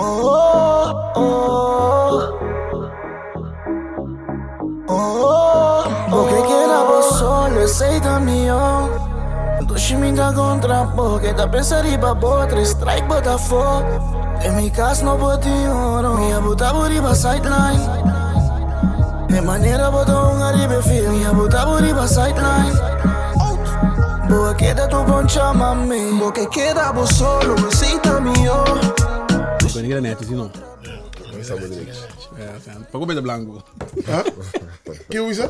Oh, oh, oh. Bo ke keda bo solo, esei ta mihó. Dushi mi ta kontra bo, ke ta pensa riba bo, tres strike bo ta fo. Den mi kas no por tin oro, mi a buta bo riba sideline. E manera bo ta hunga riba e field, mi a buta bo riba sideline. Bo a keda tur bon chama mi. Bo ke keda bo solo, esei ta mihó. Bo ni keda nechi si no. Poko beta blanco. Ke wisa?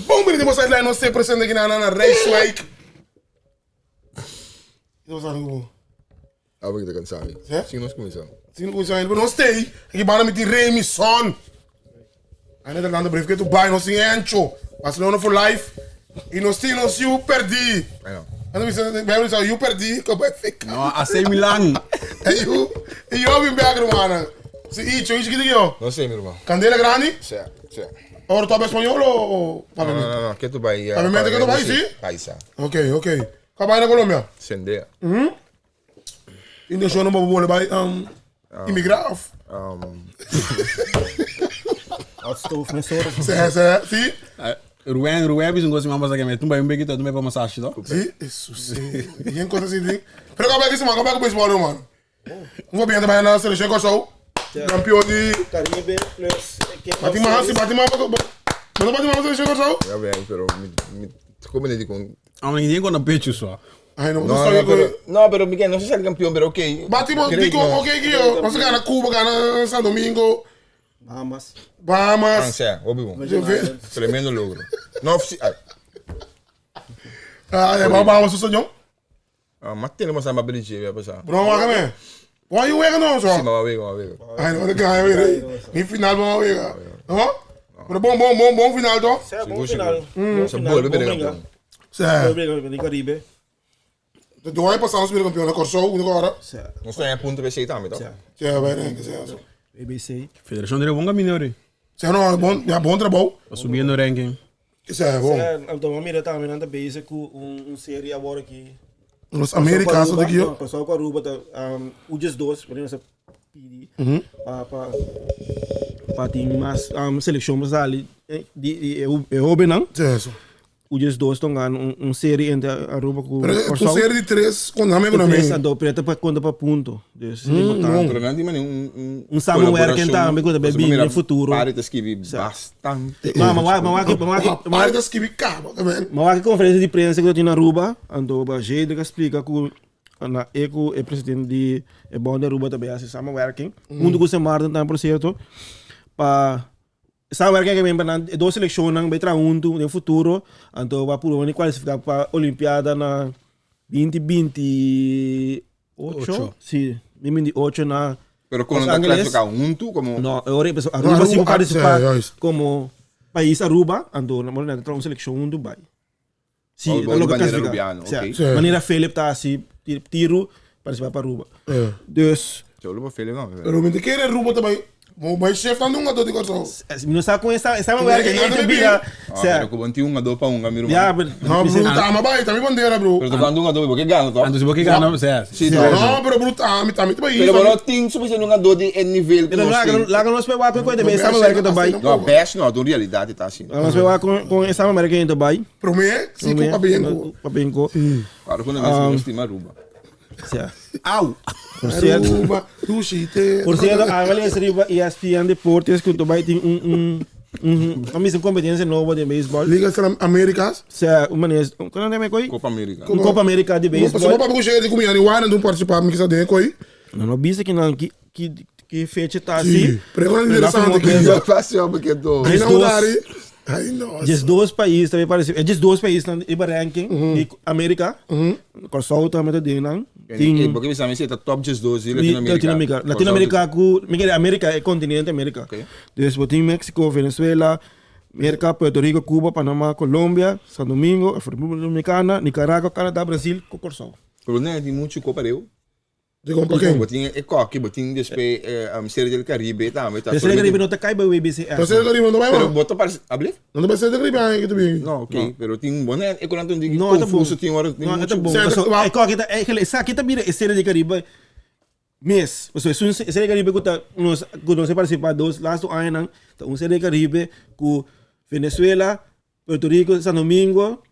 Bon bini di bo sideline nos te presente aki na na Rijswijk. Ki ta pasando ku bo? Abo ki ta kansa mi. Sin nos kuminsá. Sin nos kuminsá ainda. Pero nos tei. Aki banda mi tin Remy Son. A Nederlanda brief ke tu bai nos tin Encho. Barcelona for life. I nos tin nos yu perdí. Ando bisa Bijbel bisa yu perdí ko bai fika. No, AC Milan. E yu e yu a bin bek rumannan. Si Icho, Icho kiti yo? No sé mi ruman. Candela grandi? Sí, sí. Ora tu habla español o o No, no, no, ke tu bai Papiamento ke tu bai, si? Paisa. Ok, ok. Ka bai na Colombia? Sendea. Intenshon pa bo bole bai imigrá of? Stoof mes ora. Se, se, si? Ruben, Ruben bisa un cosa mama sa que tumba un bequito, tumba pa massage to. Si, eso si. Yen cosa si di. Pero ka bai ki siman, ka bai ku baseball no man. Un ko bien bai na seleccion Kòrsou. Kampeon di Caribe plus Bati mas, bati mas, no bati mas seleccion Kòrsou? Ya ven, pero mi mi como le digo Amo ni con na pecho so. Ay no, No, no, pero, no, pero Miguel, no se sale campeón, pero ok. Bati mo, Great, dico, no. ok, Gio. Nos gana Cuba, gana San Domingo, Bahamas. Ah, Bahamas. sea, obvio. Tremendo logro. No, si, ay, Ah, eh, Bahamas su señor. ah, maar tenemos a Mabelice, ya pasa. Bro, wak me. Why you wega no, Sí, so? maar wega, maar wega. Ay, no, de kaya weer. Ni final ba wega. No? Pero bon, bon, bon, bon final toch? Sea, bon Sigur, final. sigur. Bon Se final, vuelve bon bira bringa. campeón. Sea, Bringa di Caribe. de doe pasamos weer kampioen na Kòrsou, único ora. Sea, No está en punto BC también, toch? sea. Sea, wij denken, sea, zo. BBC. Federacion de bon camino ori. Sea, no, bon, ja, bon trabou. Va subiendo ranking. Sea, bon. Sea, anto mi mira tambe nan ta bezig ku un un serie awor aki. Los Amerika's dat ik hier. Kòrsou ku Aruba ta um, ujes dos, wanneer nos a pidi pa pa pa tin mas um, selekshon pa sali eh, di di e e hobennan. Sea, zo. Ujes dos ta gana un un serie entre Aruba ku Pero es un Kòrsou. serie di tres con name con Tres, name. anto preta pa konta pa punto. Dus es importante. Pero nan di mane un un Un samenwerking tambe ku ta bay bini den futuro. Pari ta skibi bastante. Ma ma wak ma wak ma wak Pari ta skibi kaba tambe. Ma wak e konferensia di prensa ku ta tin na Aruba, anto ba Jedrick a splika ku na e ku e presidente di e bond di Aruba ta bay hasi samenwerking huntu ku Sint Maarten tambe por sierto pa samenwerking ke pa nan e dos selekshonnan bay traha huntu den futuro anto pa purba di kualifiká pa olimpiada na binti binti Ocho? Si, mi mindi ocho na Pero con Los ta Angeles. clasifica hunto como No, ora e Aruba si Aruba, participa ah, juist. como país Aruba, anto na mora na un seleccion hunto bai. Si, Oh, ta bou loke manera clasifica. Rubiano, Sea, ok. Sí. Manera Philip ta hasi tiro participa pa Aruba. Ja. Dus Yo lo Philip no. Pero mi te kere Aruba tambe. Mo bai chef dan nunca tot di Kòrsou. Mi no sa kon esta esta werk Ey, e ey, bira. Ah, Sea, pero ku tin un ado pa un mi ja, pero No, bro, tama bai, tami bandera, bro. Pero tocando un ado, porque gana, toch? Anto si bo ke gana, o sea, Sí, No, toch. pero bro, tami, tami te bai. Pero bueno, tin suficiente un ado di el nivel Pero ku nos laga tin. laga nos pe wak kon e No, esta werk ta bai. No, best no, doen realidad ta asina. Laga nos pe wak kon esta werk ta bai. Prome, si ku pabenko. Pabenko. Claro ku nos estima Aruba. Sea. Au! Por cierto, Aruba, dushi te. por cierto, Avel es riba ESPN Deportes ku ta bai tin un un un a misa un competencia nobo de baseball. Liga San Americas. Sea, un manera, kon nan koi? Copa America. Un Copa America de Paso baseball. pa ku share di ku mi ani wana dun participa mi kisa den koi. No no bisa ki nan ki ki ki fecha ta Sí, así. pero es interesante que que Ja, fácil, porque to. Ay no dos. dari. Ay no. Djes dos pais tambe parece. E djes dos pais nan riba ranking di Amerika. Kòrsou tambe ta den nan. Tin Porque mi sabi si ta top djes dos di di Latinoamerica. Latinoamerica. Latinoamerica ku mi kere Amerika e kontinente Amerika. Ok. Dus bo tin Mexico, Venezuela, Merka, Puerto Rico, Cuba, Panama, Colombia, San Domingo, República Dominicana, Nicaragua, Canada, Brasil ku Kòrsou. Pero no tin mucho Copa Reu. Di kon pa ken? Bo tin e koki, bo tin despues Serie del Caribe tambe. Pero Serie del Caribe no ta kai bij WBCS. Ta Serie del Caribe no ta bai Pero man. bo ta parse, ablief? No ta bai Serie del Caribe aña ki ta bin. No, ok, pero tin bo ne e konan ta un diki No, e ta bon. confuso tin ora tin No, e ta mucho. bon. Serie Paso wa- e koki ta eigenlijk esaki ta bira e Serie del Caribe. Mes, pasobra esun Serie Caribe ku ta nos ku nos a partisipá dos lastu añanan ta un Serie Caribe ku Venezuela, Puerto Rico, San Domingo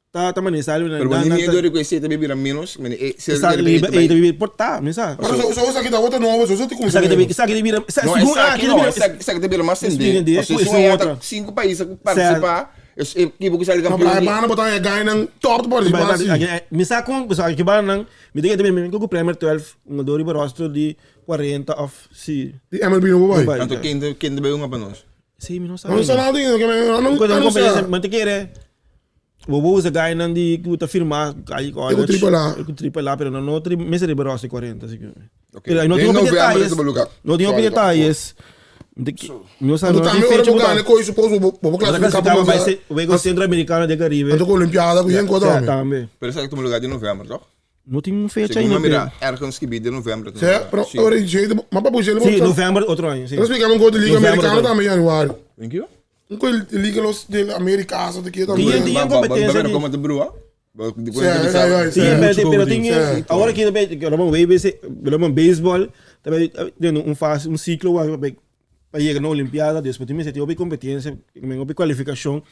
ta ta maneha Pero bo ni miedo rico esei ta bira menos, mene e Serie Caribe ei ta ei ta bai. bira por ta, mi sa. Pero so so esaki ta otro nobo, so so ti Esaki ta kumsa. esaki ta bira No, segun esaki aki no, ta bira esaki esaki ta bira mas Explica tende. di, Pasobra ku esun esun aya ta otro. sinku pais a partisipá, es e ekipo ku sali No, kampeon pero di. e banda bo ta e gainan top ta partisipá si. Mi sa kon, pasobra aki bandanan Mi ta kere tambe mi ku Premier 12 un dor riba roster di 40 of si. Di MLB no por bai. Anto ken ta ken ta bai hunga pa nos? Si mi no sa. No sa nada di no no no sa. Mi ta kere bo bo usa guynan di ku ta firma kai college. E ku triple A. E ku triple A pero no no mester riba roster 40 si. Okay. Pero no tin Den hopi november detalles. ta lugar. No tin hopi detalles. No sa Anto no tin tambe ora fecha bo ku ta. gana koi suppose bo bo Bo ta clasifica pa clasifica bai mundial. se Juego Centroamericano de Caribe. Anto ku Olimpiada ku yen kota Sa tambe. tambe. Pero esaki tuma lugar den november toch? No tin un fecha Segun ainda mi mira pero. ergens skibi den november tuma Sa lugar. pero Si. ora i jete ma pa bo jele bo Si sa. november otro aña si. Pero explica mi un koi di Liga November Americana otro aña. tambe januari. Thank you. Un koi Liga los de America sa te kia tambe. Tin tin Ba ba ba competencia ba di. como te brua? Ba di Sa cuenta ja bisa. ja Sí, sa. pero, pero tin Sí. ahora que también que ahora WBC, ahora béisbol, también tiene un fase, un ciclo para llegar a la Olimpiada, después tiene que tener competencia, tiene cualificación,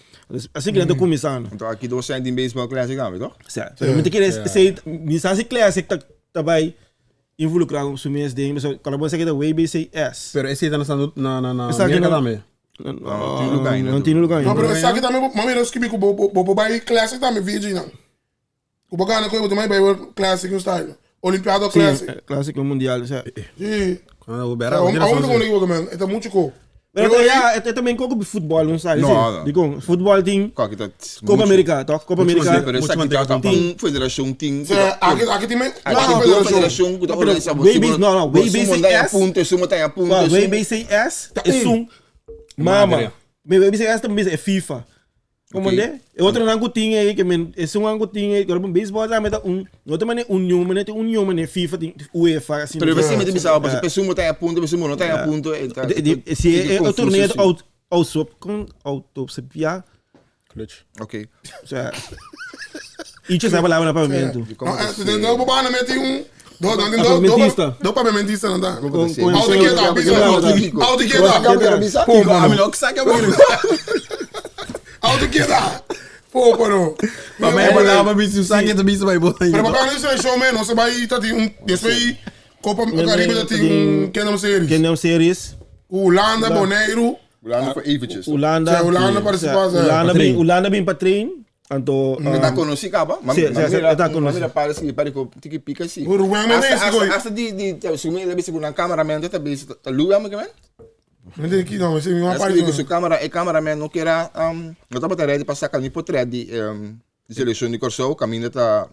así que mm. começando. Anto aki dos zijn die baseball classic tambe toch? Sea, pero mi te quiere sei, mi sa si classic ta tabay involucrado su mes den, so cuando vos que WBCS. Pero ese ta na na na na Esaki Amerika no- tambe. No, tin lugar ainda. No tin lugar No, ainda. pero esaki tambe bo mami no skibi ku bo bo bo bai classic tambe VG nan. Ku bo gana ku bo tambe bai World Classic un style. Olimpiada Sí, Classic. clásico mundial, o sea. Sí. Cuando bera, Aún aún te komo man, e ta mucho ko. Pero ja, het también koko futbol, no sabe? No, no. Digo, futbol tin Kijk, dat Copa America, toch? Copa America. Pero Mucho esaki ta manteca. un federacion tin. Sea, aki aki tin me Aki tin dos federacion ku ta organisa bo. WB no, no, WBCS. Punto, sumo ta punto. Well, WBCS is un mama. WBCS también es FIFA. Como Ok. de? E otro nan ku tin ei ke men es un angu tin ei, pero baseball tambe ta un, no te mane union, mane te union, mane FIFA tin UEFA asina. Pero besi mete bisaba, paso pesumo ta a punto, pesumo no ta a punto. Si e e torneo out out con autopsia. Clutch. Ok. O sea, Icho sa palabra na papiamento. No, no, bo bana mete un do dan do do Papiamentista. do papiamentista nan ta. Con Auto quieta, bisa. Auto quieta. Pô, mano. Não sabe Auto quieta. Pô, mano. Maar mij palabra bisa sa kita bisa bij bo. Pero bacana di selection man, nos bai ta tin un después Copa Caribe ta tin un Kingdom Series. Kingdom Series. Hulanda, Boneiru. Hulanda voor eventjes. Hulanda. Sea, Hulanda participa, sea. Hulanda Train. bin, Hulanda bin pa train. Anto Ta conocí caba. Sí, sí, sí, ta conocí. Mira para si para ko tiki pika si. Uruguay man Hasta is gooi. hasta di di su me lebi según cameraman ta bis ta luga me man. No tem aqui não, esse é uma Acho que parte. su camera e cameraman no kera no tava ready pa sacar ni portrait di di seleção di Corsou caminho ta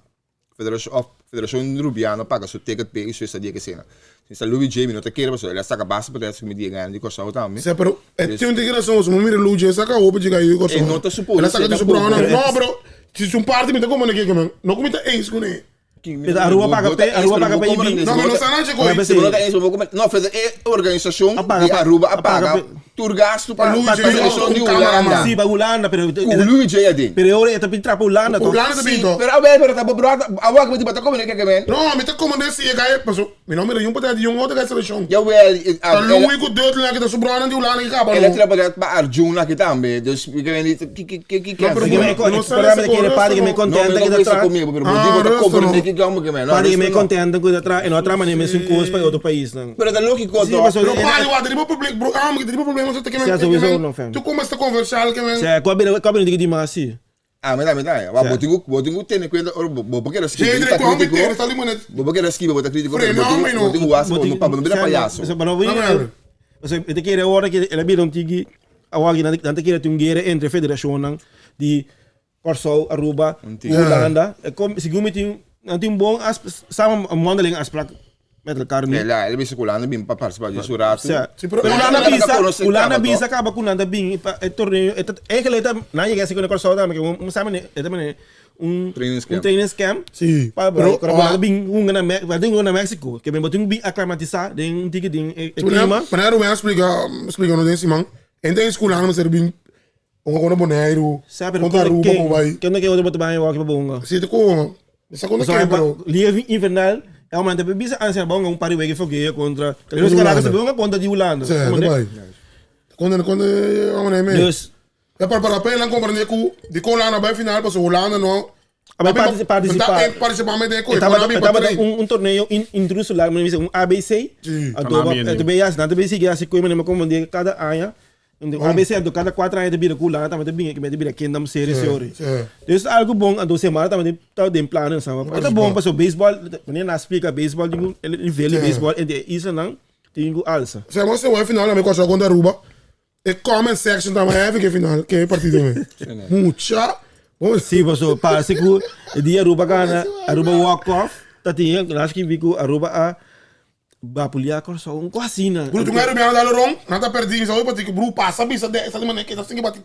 Federação of Federação Rubiano paga su ticket pe isso essa dia que cena. Se Louis Jamie no te quer, mas ele saca base para essa me diga di Corsou também. Zé, pero é tem integração, se mira Luigi, saca roupa de gaio, E não tá suposto, Ela saca de tá su brona. pouco. No, bro. Se um parte me tá como aqui, man. Não comita ex com ele. Pero Aruba paga pe- Aruba paga pe IB. Não, mas não está nada Mas com se- Se não tá isso, vou comer. Não, fez é organização Apaga, de Aruba apaga, apaga. Turgasto para Luigi, para seleção de um cameraman. Holanda. Sí, pa Hulanda, pero Com Luigi aí dentro. pero ahora está trapa Hulanda, toch? Hulanda também, então. Pero a ver, pero tá bom, a wak met die bata komen kijken man. Não, me tá como desse gaio, passou. Me não mira um para de um outro gaio seleção. Jawel, Tá Louis com dedo lá que tá sobrando de Holanda que acaba. Ele trabalha para Arjuna aqui também, dus ik weet niet, kijk, kijk, kijk, No, pero Que me, No no, sale ese que correo, padre que me no. contenta que no, tá comigo, pero Ah, digo, resto cobro no. nem que gamo que man. Padre que me contenta que tá e não atrás nem mesmo curso para outro país, não. Pero é lógico, Sí, toch? mas- Pero pai, o adribo público, bro, ah, que tem problema, você tem que Sim, sowieso não, fam. Tu começa a conversar que man. Cioè, qua bene, qua bene di ma sì. Ah, maar maar daar, maar botingo, botingo tem conta, bo porque era Gente, esquiva, com homem inteiro, tá ali, mano. Bo porque era esquiva, bota crítico, Freno, botingo, homem, botingo was, bo no pa, bo bira palhaço. Ma non No, voglio. Cioè, te chiede ora che la bira un tigi awagi nan te chiede un gere entre federazione di Corso, Aruba, Holanda. E kom secondo me tin un buon samen een wandeling afspraak met elkaar nu. Nee, lá, ele bisa kulando bim pa participar de surato. Cioè, Sì, però- pero Holanda Holanda bisa, conosce Holanda caba, bisa acaba com Holanda bin e torneo, e eigenlijk dat na je gese con Corso da, un un samen het un Trainingscamp. un trainingscamp. Sì. Pa Però- pero Holanda bin un na Me- bin na Mexico, que ben botin bi acclimatizar den un tiki den e clima. Maar Rubén explica, explica no desse man. Entra em escola, não serve um com Bonaire, Sabe, contra Aruba, com vai. Que não que outro botar banho aqui para bonga. Se te com, essa conta So, que bro. Liga invernal, E homber nan ta bisa ansia bo un par di wega fogeo kontra Los Caracas ta hunga kontra di Hulanda. Sí, ta bai. Kontra kontra homber nan mes. Dus Ya pero para pena comprende ku di kon Hulanda bai final pasobra Hulanda no a bai participa. Participamente ku E tabata e tabata un un torneo interinsular mi bisa un ABC. Sí. Anto e ta bay nan ta bay sigui hasi koe manera mi comprende kada aña. Anto ABC anto kada kuater aña ta bira ku Hulanda tambe ta bin ta bira Kingdom Series Sí, yori. sí. Dus ta algu bon anto semana tambe ta den planan sa. E ta bon pasobra baseball manera nan a splika baseball tin ku nivel di Sí. baseball entre e islanan tin ku alsa. Si amo se wou final ami Kòrsou kontra Aruba E comment section ta mas heavy ke final ke partido me. Mucha. Bo Sí, paso parse ku e dia Aruba gana, Aruba walk off, ta tin nas ki vi ku Aruba a bapulia Kòrsou, un kos asina. Bro, tu Arubiano dalo rong, nan ta perdi, mi sa hoy pati bro pasa bisa de esa di manera ke ta sinki bati.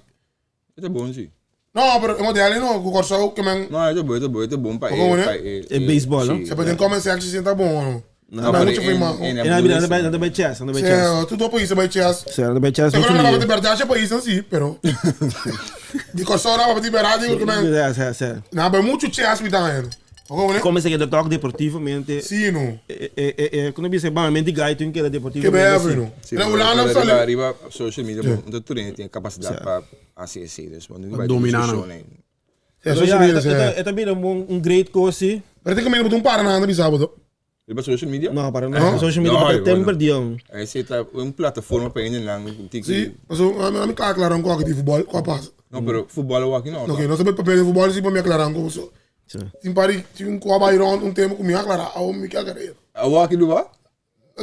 E ta bon si. No, pero e modelo no, ku Kòrsou ke men. No, e ta bon, e ta bon, e ta bon pa e, pa e. E baseball, no? Se pa den comment section si ta bon no. No, pero pero mucho ma. en E nan bira, nan ta bai chess, nan ta bai chess. Se, tu do país bai chess. Se, nan ta bai chess Pero mucho nan lier. ba berdad che país si, pero. Di Kòrsou nan ba berdad di ke men. Se, se, se. Nan bai mucho chess mi ta haña. Come se keda tok deportivamente. Si no. E e e e kono bisa bam mente gai tun keda Ke deportivamente. bebe no. Si, Na pero Hulanda riba, sali. riba social media, bo, no tur hende tin capacidad pa hasi esei, dus bo no Pa bai domina nan. discusion ei. Ja, So, social ja, media e ta se. e ta bira un bon un great cos si. Pero tin caminda bo tin un para nan ta bisa bo to. Riba social media? No, para No? no. Social media No, pa bueno. tempo perdió. Esei ta un plataforma pa hendenan tin Si, ki paso ami ka aclara un koki di futbol, kua pasa. No, pero futbol awor aki no. Ok, no sabe papia di futbol si pa mi aclara un koki so. Si. Tin pari, tin un kua bai rond un tempo ku mi aclara, awor mi ke aclara. Awor aki luba?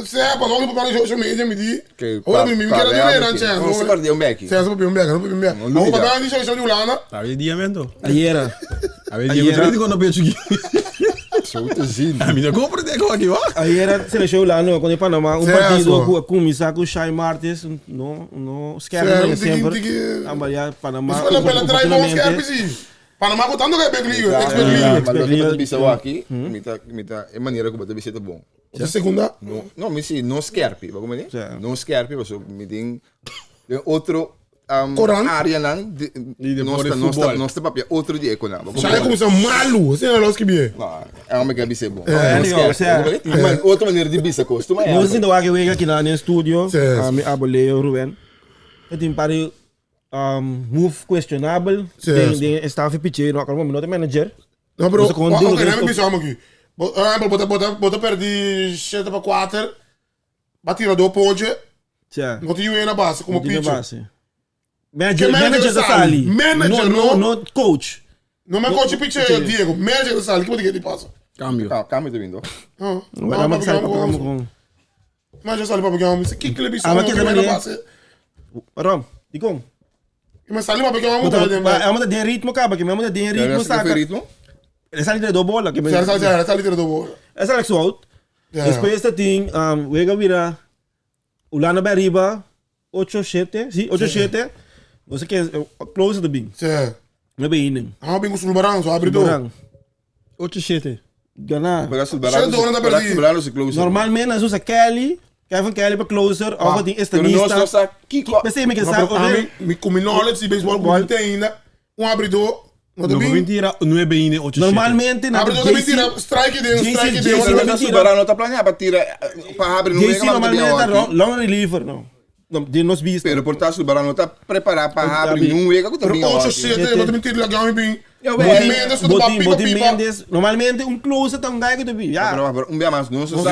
Se, paso mi papia di social media mi di. Ke Awor mi mi pa kere pa di nan chance. No, se perdi un beki. Se, se papia un beki, no papia un beki. No Awor lubida. papia di seleccion di Hulanda. Awe dia mento. Ayera. Awe dia Ayera. ku no pecho ki. Zo te zien. A mi no comprende ko aki wa. Ayera seleccion Hulanda kontra Panama un Se, partido so. ku a kuminsá ku Shai Martis no no skerp Se, manera un tiki semper. tiki. Amba ya Panama Mas pela pela trai bon skerp oportunamente. si. Panama ku tanto ke big league, ex big Ja, league. maar loke Big bo ta league. bisa awor aki, mi ta mi ta e manera ku bo ta bisa ta bon. Ota segunda. No, no, mi si no skerpi, bo comprende? Ja. No skerpi, paso mi tin den otro Corant. areanan di Di nos deporte ta nos ta futbol. nos ta papia otro di ekonan, bo Sai comprende? kumsa malu, asina na los ki bie. No, e homber ke a bisa e bon. No Anyway, skerpi, o sea, bo comprende? Tin man otro manera di bisa kos, tuma Nos ehempel. sinta wak e wega kina den studio, Sí. ami abo Leo Ruben. E tin par di move cuestionabel Sí, den sí. den staf di picheo, no acorda mi no ta manager. No, pero, Nos a kon ok, duro déjame den bisa amo aki. Bo, por ejemplo, bo ta, bo ta, bo ta perdi 7-4, ba tira do ponche, Tja. no tin yu na base como No tin na pitcher. base. Manager, Que manager manager ta sali? sali. Manager, no, no? no coach. No me coach pitcher pitcher. Diego, manager ta sali, ki bo tin ke di pasa? Cambio. Cambio ta bindo. No, Bueno, no, maar sali papi, pa amo, con. Manager sali papi, amo, si ki le bisa, Ah, maar amo, ki ki ta na manier? base. Waarom? Die kom. Maar sali papi, amo, ta den. Maar amo den ritmo kaba, que amo den ritmo Saka saca. ritmo? E sali de do bola, que Sali, sali, sali, sali tira do bola. E sali zo out. Ja. Después ta tin wega bira Ulanda bij riba 8-7, si 8-7. Você que close the bing. Sí. No be inning. Amo bin ku Sulbarang, so abri do. Barang. 8-7. Gana. Pero Sulbarano, Sete dona ta perdi. Sulbarano si closer. Normalmente nós usa Kelly, Kevin Kelly para closer, of die Pero nos estanista. no sa kiko. Pensei me que No, sabe, pero ami, mi ku mi knowledge di baseball ku mi tin ainda, un abridor, no ta No bin. mentira, 9 inning 8-7. Normalmente na Abridor ta bin tira strike den, JC strike den. JC Pero mentira. Sulbarano ta planea pa tira pa abri no JC normalmente tá long reliever, no. No, de nos vista. Pero por ta Sulbarano ta prepara pa abri num wega ku ta Pero bin 8-7, no ta bin tira laga mi bin. Ja, Botin Mendes ku ta ba Botin, pipa Botin pipa. Mendes. Normalmente un closer tá um guy que tu bi. Ja. Pero pero un bia mas no No sa. sa.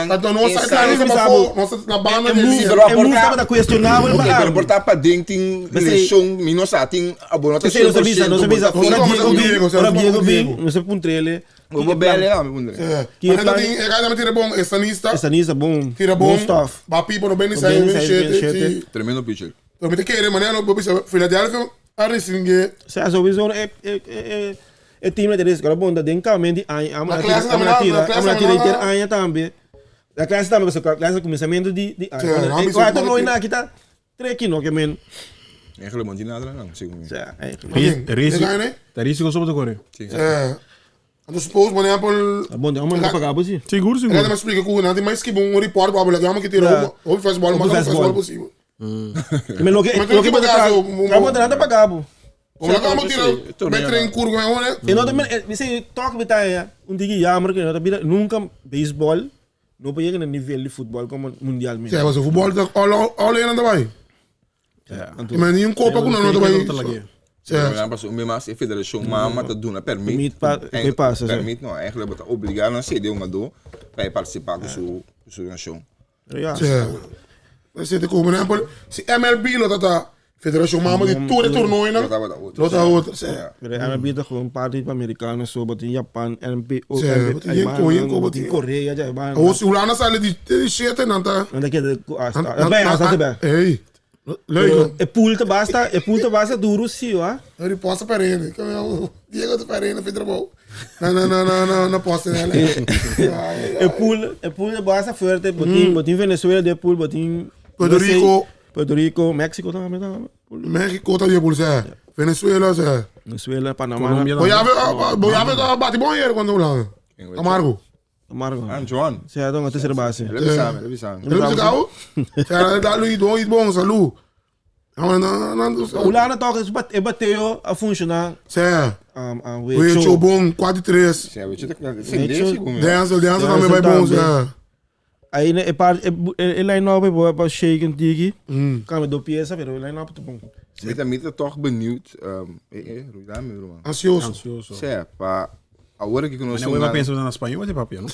Anto no sa claro sa pa no sa na banda É de move, linha. pero é move porta- tava da questionável Ok, pa pero por ta pa den tin Bese- lesión, mi no sa tin abono ta Pensei, não sabia, não sabia. Não Ora sei como Diego é o bin, Diego, sei ora como é o Diego bin, Diego. não sei puntrele. Bo bele lá, mi pondré. É. Que Mas plan- tem, e cada tira bom, estanista, Estanista bom. tira bom, Bom stuff. ba pipa no bem No sai, bem bem sai, bem shete. shete. Tremendo pitcher. Pero mi te quere, mané, no bisa Philadelphia a resinghe. Sa sowieso é é é é time dat is, bom, dat denk ik die aan, aan Na classe também, na tira, classe aan tira também, inteiro anha também. Da classe também, pessoal, classe começamento de de Sim, não, anha. mas Quatro isso- noi na kita treki no que men. Eigenlijk moet je nada não, segundo. Ja, eigenlijk. Risico. Ri- né? Ta risico sobo te corre. É. Anto suppose, mané, por Bom, é uma pagar você. Seguro, Ela seguro. me explica que não tem mais que um report para hablar, que tira Ja. o fastball, O mas o fastball. fastball possível. Men lo que Maar lo que toen pode ik pagar, o- vamos nada pagar. Como la cama tira, bij train curvo en hoor. E no ta mi sey toch mi ta haya un tiki jammer ku e no ta bira nunca baseball no por yega na nivel di futbol como mundialmente. Sí, paso futbol ta all all in ta bai. Anto Ma ni un copa ku nan no ta bai. Sí. Ja, paso un mas e federacion mama ta duna permit. Permit pa e pasa, sí. Permit no, eigenlijk bo ta obliga nan cede un hungador pa e participa ku su ku su nacion. Ja. Sí. Presidente, como por ejemplo, si MLB lo ta federacion mama di tur e torneonan, Lo tabata otro. lo ta otro. Sí. Pero MLB ta gewoon parti pa americano so, but in Japan, NPO, Sí, NP, but in Ko- in Ko- but in Korea, ja, ba. Awor si Hulanda sali di di siete nan ta Nan ta keda ku hasta. nan- Bij, nan- hasta te bij. Hey. Leuk. E pool te basta, e pool te basta duro si, wa. Eu riposta para ele. Diego te para ele, Pedro Bom. Na na na na na na posta nela. E pool te basta fuerte, botin, botin Venezuela de pool, botin Puerto USA, Rico. Puerto Rico, Mexico tambe ta. México tá de bolsa. Venezuela, se. Venezuela, Panamá. Colombia Voy a ver, voy a ver, bate bom ayer quando lá. Amargo. Amargo. Ah, Joan. Sí, ta un tercera base. Ele sabe, ele sabe. Ele você caiu? Será dá Luiz bom, bom, salu. Não, não, não, não. Hulanda toch is e bateo a funciona Cê, um, o hecho bom, 4-3. Sim, weet je, dat is deze boom. Denzel, Denzel também vai bom, cê. Aí né, e par e, e, e line-up e boa para shake en tiki. Kan we do pieza, pero line-up te bom. Ik ben ik toch benieuwd. Roei daar man. Ansioso. Ansioso. Cê, pa agora que nós Maar nou, we pensen na espanhol, de papia, no?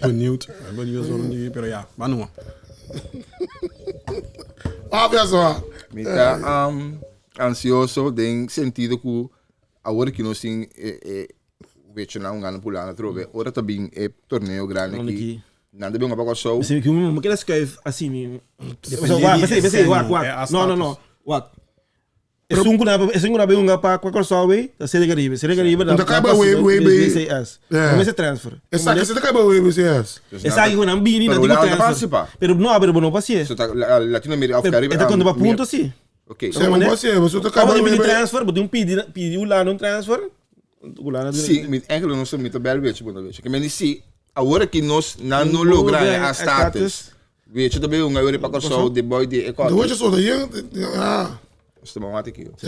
Benieuwd. Ik ben benieuwd zo nu, pero ja, maar noem. Ah, pessoal. Mi ta ansioso den sentido ku awor ki nos tin e e weet je nou un gana pulana trobe ora ta bin e torneo grande aki nan ta bin pa Kòrsou. Messi ku mi keda skuif asi mi. Wak, messi, messi, wak, wak. No, no, no. Wak. Esun ku na esun ku na bin hunga pa Kòrsou wey, ta Serie Caribe. Serie Caribe Ta kai ba WBCS. No mester transfer. Esaki si ta kai ba WBCS. Esaki ku nan bini nan tin ku transfer. Pero no, pero bo no por hasié. So ta Latinoamerica of Caribe. E ta konta pa punto si. Ok. Si bo por hasié, bo ta kai ba Abo tin bini transfer, bo tin pidi pidi Hulanda un transfer. Hulanda Si, mi eigenlijk nos mi ta bel wechi bo ta wechi. Ke men di si awor aki nos nan no logra e status. Wechi ta bay hunga pa Kòrsou de boy di e kòt. Wechi so ta yen ah. Nos ta ban wak aki. Si.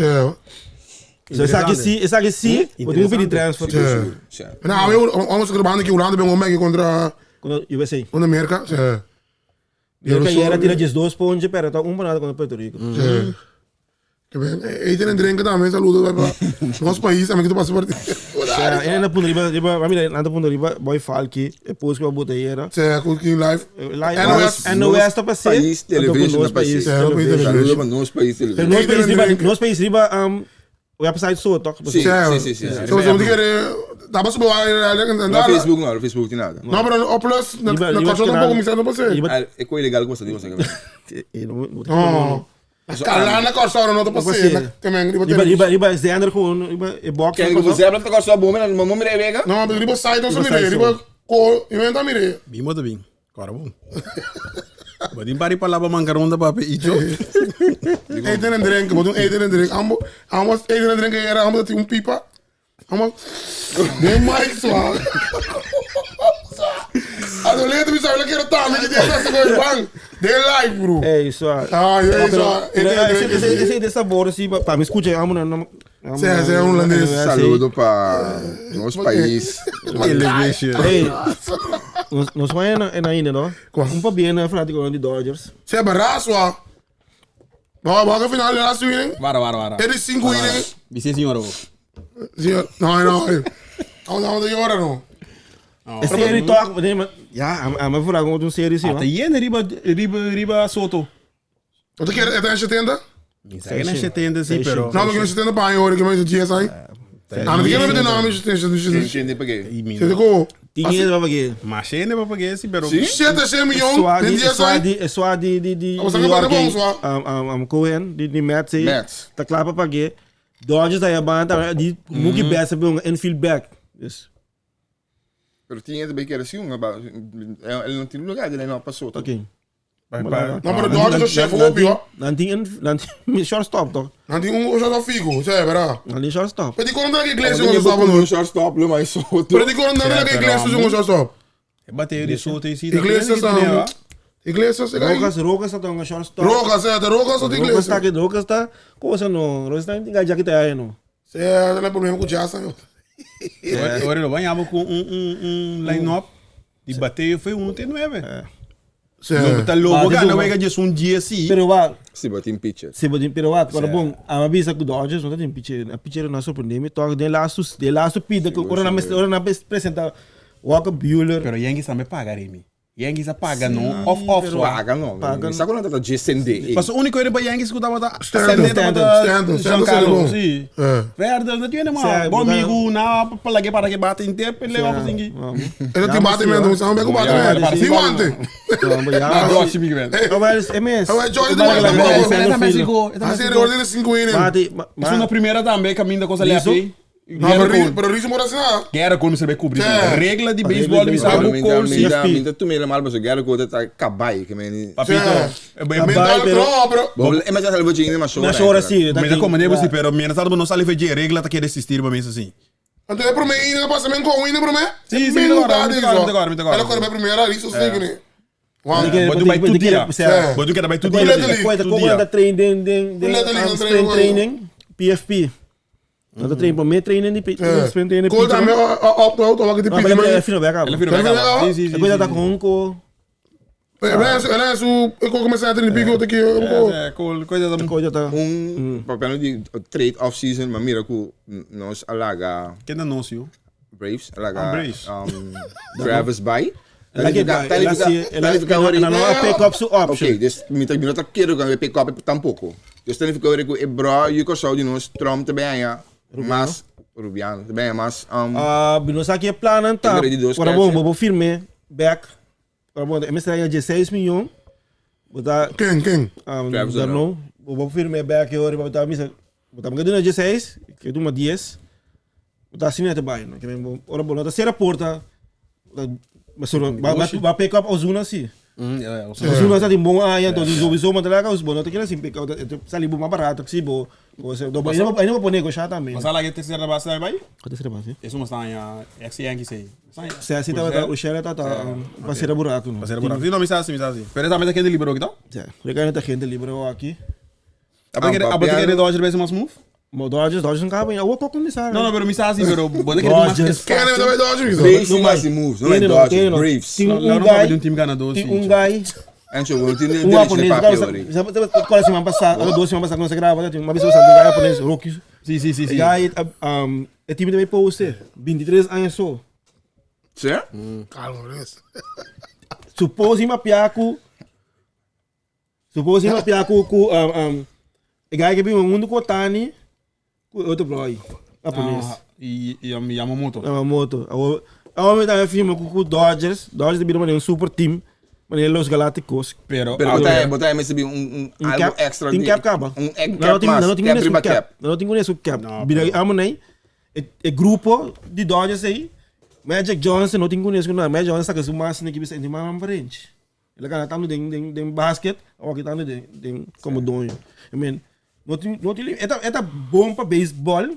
So esaki si, esaki si, bo tin ku pidi transfer. Si. Na awe amos grabando aki Hulanda bin hunga kontra Kontra USA. Kontra Merka, si. Merka yera tira 12 ponche pero ta un panada kontra Puerto Rico. Si. Eten en drinken tambe, saludo pa nos pais tambe ki ta pasa por ti. Ja, en na punto riba, riba, wa mira, na punto riba, Boy Falky, e post ku a bota yera. Sí, ku ki live. Live, NOS, NOS ta pase. Pais Television ta pase. Saludo pa nos pais television. Nos pais riba, nos pais riba, website so, toch? Sí, sí, sí, sí. So, so, di kere, ta paso bo Na Facebook no, Facebook tin nada. No, pero o plus, na Kòrsou tampoko mi sa no pase. E ko ilegal ku pasa di pasa. No. Kalá na Kòrsou no ta pasé na kemen riba Riba riba riba zender gewoon riba e box Kijk, riba zender ta Kòrsou bo mira mo mira e wega? No, riba site nos a mira riba ko i men ta mira. Bin bo ta bin. Kòrda bon. Bo tin pari palabra mankaronda papia icho. Eten en drinken, bo tin eten en drinken. Amo amo eten en drinken era amo ta tin un pipa. Amo den mic swa. Adoleto mi sabe la quiero tambe que tiene esa con bang. Den live bro. Ey, swa. Ah, ey, swa. Ese ese ese de sabor si pa mi escucha amo no no. Sí, sí, un holandés. Saludo pa nos pais. Television. Ey, nos nos vai na na ainda no. Un pa bien na fanático di Dodgers. Se barra swa. Ba ba final de laatste winning. Wara wara wara. Er is 5 winning. Bise señor o. Sí, no, no. Vamos, vamos a llorar, no. E serie toch, nee, maar ja, a me vraag om een serie sim. Ata yena riba riba riba Soto. Wat keer het is 70? Sei na 70 sim, pero. No, porque 70 pa hoor, que mais dia sai. Ah, mas que não tem nome 70. Entende pa quê? Você go. Tinha pa paguei. Mas chene pa paguei sim, pero. 7 100 milhão, tem dia sai. É só de de de Você não vai bom só. Cohen, de de Mets, Mets. Tá klaar pa paguei. Dodgers da banda, die Mookie Betts hebben een infield back. Dus Pero tinha também que era assim, um, ele não tinha lugar, ele não passou. oké. No, pero Dodgers é chefe op, joh. Dan die dan die shortstop toch? Dan die um shortstop figo, sei, verdade. Dan die shortstop. Pero die kon daar Iglesias um shortstop no. Shortstop, lo mais Soto. Pero die kon daar Iglesias um shortstop. Bateu de Soto em si. Iglesias um. Iglesias, e gai. Rojas, Rojas ta un shortstop. Rojas, eh, Rojas of Rojas ta Iglesias. que Rojas ta cosa no, Rojas ta tinga jaki ta aí no. Sí, é problema com Jazz. né? Ora, lo banhamos com um line-up de bateio foi 1 tem 9. Sí. Não tá logo, Bate cara, não duro. vai ganhar um dia assim. Pero va, Si, bo tin pitcher. se bo pero va, pero bom, a mabisa ku Dodgers no tem pitcher, a pitcher não surpreende me toca de laço, de laço pida que ora na ora na apresenta Walker Buehler. Pero Yankees também paga, Remy. Yankees paga, não. Off, off, só. Paga no. Paga Sa ku nan ta GSND. Mas o único era para Yankees que tava tá. Stanton, Stanton, Stanton seria bom. Sim. É. Verde, não tinha Sim, mais. Bom botar- amigo, na para que para que bate em tempo, ele leva assim. Ele tem bate mesmo, sabe como é que bate mesmo? Sim, ontem. Ah, gosto de velho. Mas MS. Ah, mas Jorge demais, tá bom. Ele também ficou. Assim, ele ordena 5 innings. Bate, Isso na primeira também, caminho da coisa ali. Isso? Não, pero pero Rizzo mora assim, ah. Guerra como você vai cobrir. É. Regra de beisebol, de me sabe o Minta, Cole, sim. minta, minta, tu me mal, mas o Gary Cole tá cabai, que me. Papito. É. É bem Mental, pero- não, pero... Bom, é mas já salvo tinha mas Mas ora sim, Mas é como nem você, pero menos sabe não sale feje regra tá querer assistir para mim assim. Então é para mim, ainda passa mesmo com o ainda para mim. Sim, sim, Mesmo muito agora, dado, muito isso, agora, ó. muito agora, muito agora. Ela corre bem primeiro, isso sim, que nem. Uau. Mas tu vai tu dia. É. Mas tu quer vai tu Mas dia. letterlijk. Coisa, Tu como dia. anda trein den den den Letterlijk, um, een sprint training. training PFP. Anda trein para me training di É. sprint training. Cole também, ó, ó, ó, ó, que te Mas pedi, ele é mas... fino bem Ele virou Ele virou Sim, sim, sim. Coisa tá com com Ela é su... Eu comecei a treinar pico, aqui, eu vou... É, Cole, coisa da coisa tá. Um papel de trade off season, mas mira que nós alaga Quem anúncio? Braves, alaga Ah, Braves. Travis Bay. Ela que vai, ela se ela ela não pick up su option. Ok, dus mi ta nota quiero que pick up tampoco. Dus dan fica que e bro, you ko saudi nos Trump te bem mas Rubiano te bem mas Ah, bino sa que planan tá. Tem de dois Ora bom, catcher. vou firme back. Ora bom, MS tá 16 milhões. Botar Quem, quem? Travis não, vou firme back agora, botar misa. Botar me dando 16, que é uma 10. Botar assim né também, né? Que bem, ora bom, na terceira porta. Mas vai vai pick up Ozuna sim. Ozuna está em bom área, então sowieso mas lá os bom, não tem que assim pick up, sali bom mais barato, que se bo. Você, ainda ainda vou negociar também. Mas ela que terceira base vai? Qual terceira base? Isso mas tá em ex Yankees aí. Se assim tá o Shell tá tá parceiro buraco, não. Parceiro buraco. Não, me sabe assim, me sabe assim. Pero também tá quem liberou aqui, então? É, legal tá gente livre aqui. A querer Dodgers vai ser mais move? Mas Dodgers, Dodgers não cabe, eu vou começar. Não, não, pero me sabe assim, pero bota querer mais Dodgers. Quem é também Dodgers? Braves não mais moves, não é Dodgers, Braves. Tem Não, um não cabe de um guy, time ganador. tem um guy, Ancho, eu tinha um direito de japonês, papel sabe, ali. sabe qual é a semana passada, 2 semanas passadas, quando você grava, tem uma pessoa sabe, um guy japonês, Rocky. Sim, sim, sim, sim. Guy, um, é time também post, 23 anos só. Certo? Calma, isso. Suppose uma piaco, suppose uma piaco com, um, guy que vive no mundo com o Tani, com outro boy, japonês. Ah, e Yamamoto. Yamamoto. A homem também firma com o Dodgers, Dodgers vira um super team, mas ele Los Galácticos. Pero, Pero botar botar MSB um Um algo cap, extra tem de- cap caba. Um egg Não, cap tem, mas não tem cap nem riba cap. cap. Não tem nem cap. Não, Bira amo nem. É grupo de Dodgers aí. Magic Johnson não tem nem não. Magic Johnson saca o máximo que bisa tem mais frente. Ele cara tá no den den den basket, ou que tá no den den como dono. I mean, não tem é bom para baseball.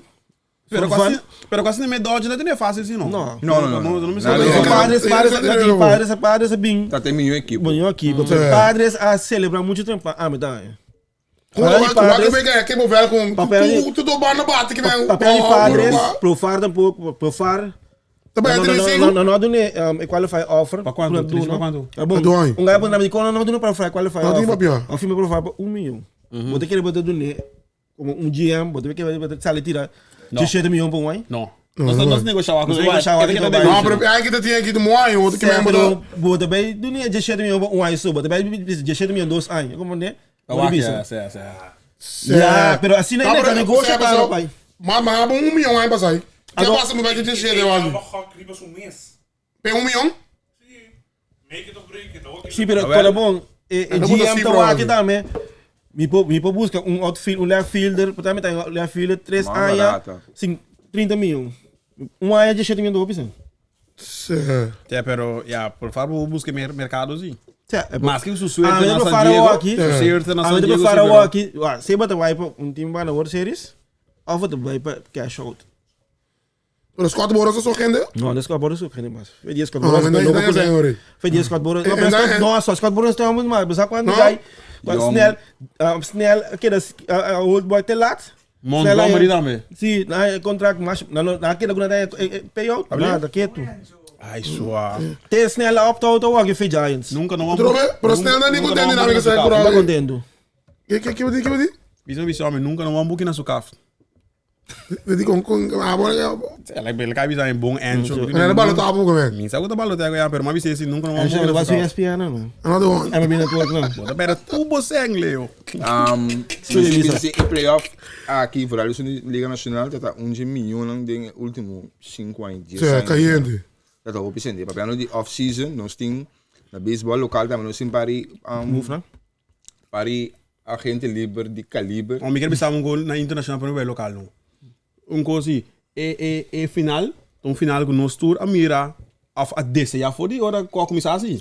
Pero For quase, fun. pero quase nem Dodgers não é fácil assim, não. Não. Não, não, não. Não, não me Nada sabe. de- Padres, Não, padres, não, não, não. padres, padres, bem. Tá tem nenhum equipe. Bom, aqui, padres a celebrar muito tempo. Ah, mas tá. Como Papel de vai tu vai padres. que vem aqui, velho, com Papel tu tu do bar na bate que vem. Papel de padres, profar tampouco, profar. Também é Não, não, 35. não, não, não, não, um, qualify offer. Pa quanto? Não, Três não. pa quanto? É bom. Pa dois. Um gajo na americana não não para qualify Não, tem offer. papel. O filme profar para 1 milhão. Vou ter que botar do ne como um GM, vou ter que botar sale tira 17 milhões por um ano. Não. Nós nós negociava com Nós negociava aqui com Não, pero aí que tem aqui do Moai, outro que mesmo do. Vou também do ne 17 milhões por um ano só, também 17 milhões 2 anos. Como né? Sim, Ya, pero assim não é negócio tá, pai. Mas mas 1 milhão aí passar aí. Que Agora- passa me vai que te chega eu acho. Tem 1 milhão? Make it or break it. Ook Sí, pero pero bom, e não bota GM cifra, tá aqui hoje. também. Mi po busca um outfield, um left fielder, também tem um left fielder, 3 Mais anos, barata. sim, 30 milhões. Um ano de 7 milhões de dólares. Sim. É, pero, ya, por favor, busque mercado, sim. É Mas que o suerte Ah, na mas San eu Diego. aqui. Su suerte na Ah, San mas eu Diego. faro sim, pero- aqui, ah, se bota vai para um time para na World Series, ou vai para cash out. Pero Scott Boras so hende? No, no Scott Boras so hende mas. Fe di Scott No, Boras. men No, dan- dan zijn, hoor. Fe di Scott Boras. No, En pero dan- Scott, no, so Scott Boras está muito mal. Mas quando No? guy, quando Jong. snel, snel, keda old boy te laat. Montgomery tambe. Si, na contract mas, na no, na keda kuna payout. Nada, ketu. Ai, sua. Te snel opt out o que fe Giants. Nunca não Trobe, pero snel na ni contente na mi que Não tá sai contento. Que que que que que Bisa bisa homem, nunca não vamos na sua caf. que con con ah bueno, Ela ele cai bisa em bom ancho. não era balo tapo come. Min sa kuta balo tego ya, pero mas bisa nunca não vamos Acho que na vai sua ser caf. ESPN, não. Another one. É uma network, não. Bota pera tubo sem, Leo. Se se e playoff aqui, vooral dus in de Liga Nacional, dat dat 11 miljoen den último 5 anos. 10 Sì, anos. caliente. Dat dat hoop is Papiano di off-season, nos ting na baseball lokaal tambe nos tin pari Move, não? pari agente liber di caliber. Homem, quero pensar um gol na internacional para o local não. Um gol assim, e e e final, um final com nós tour a mira af a desce já foi de hora qual começar assim.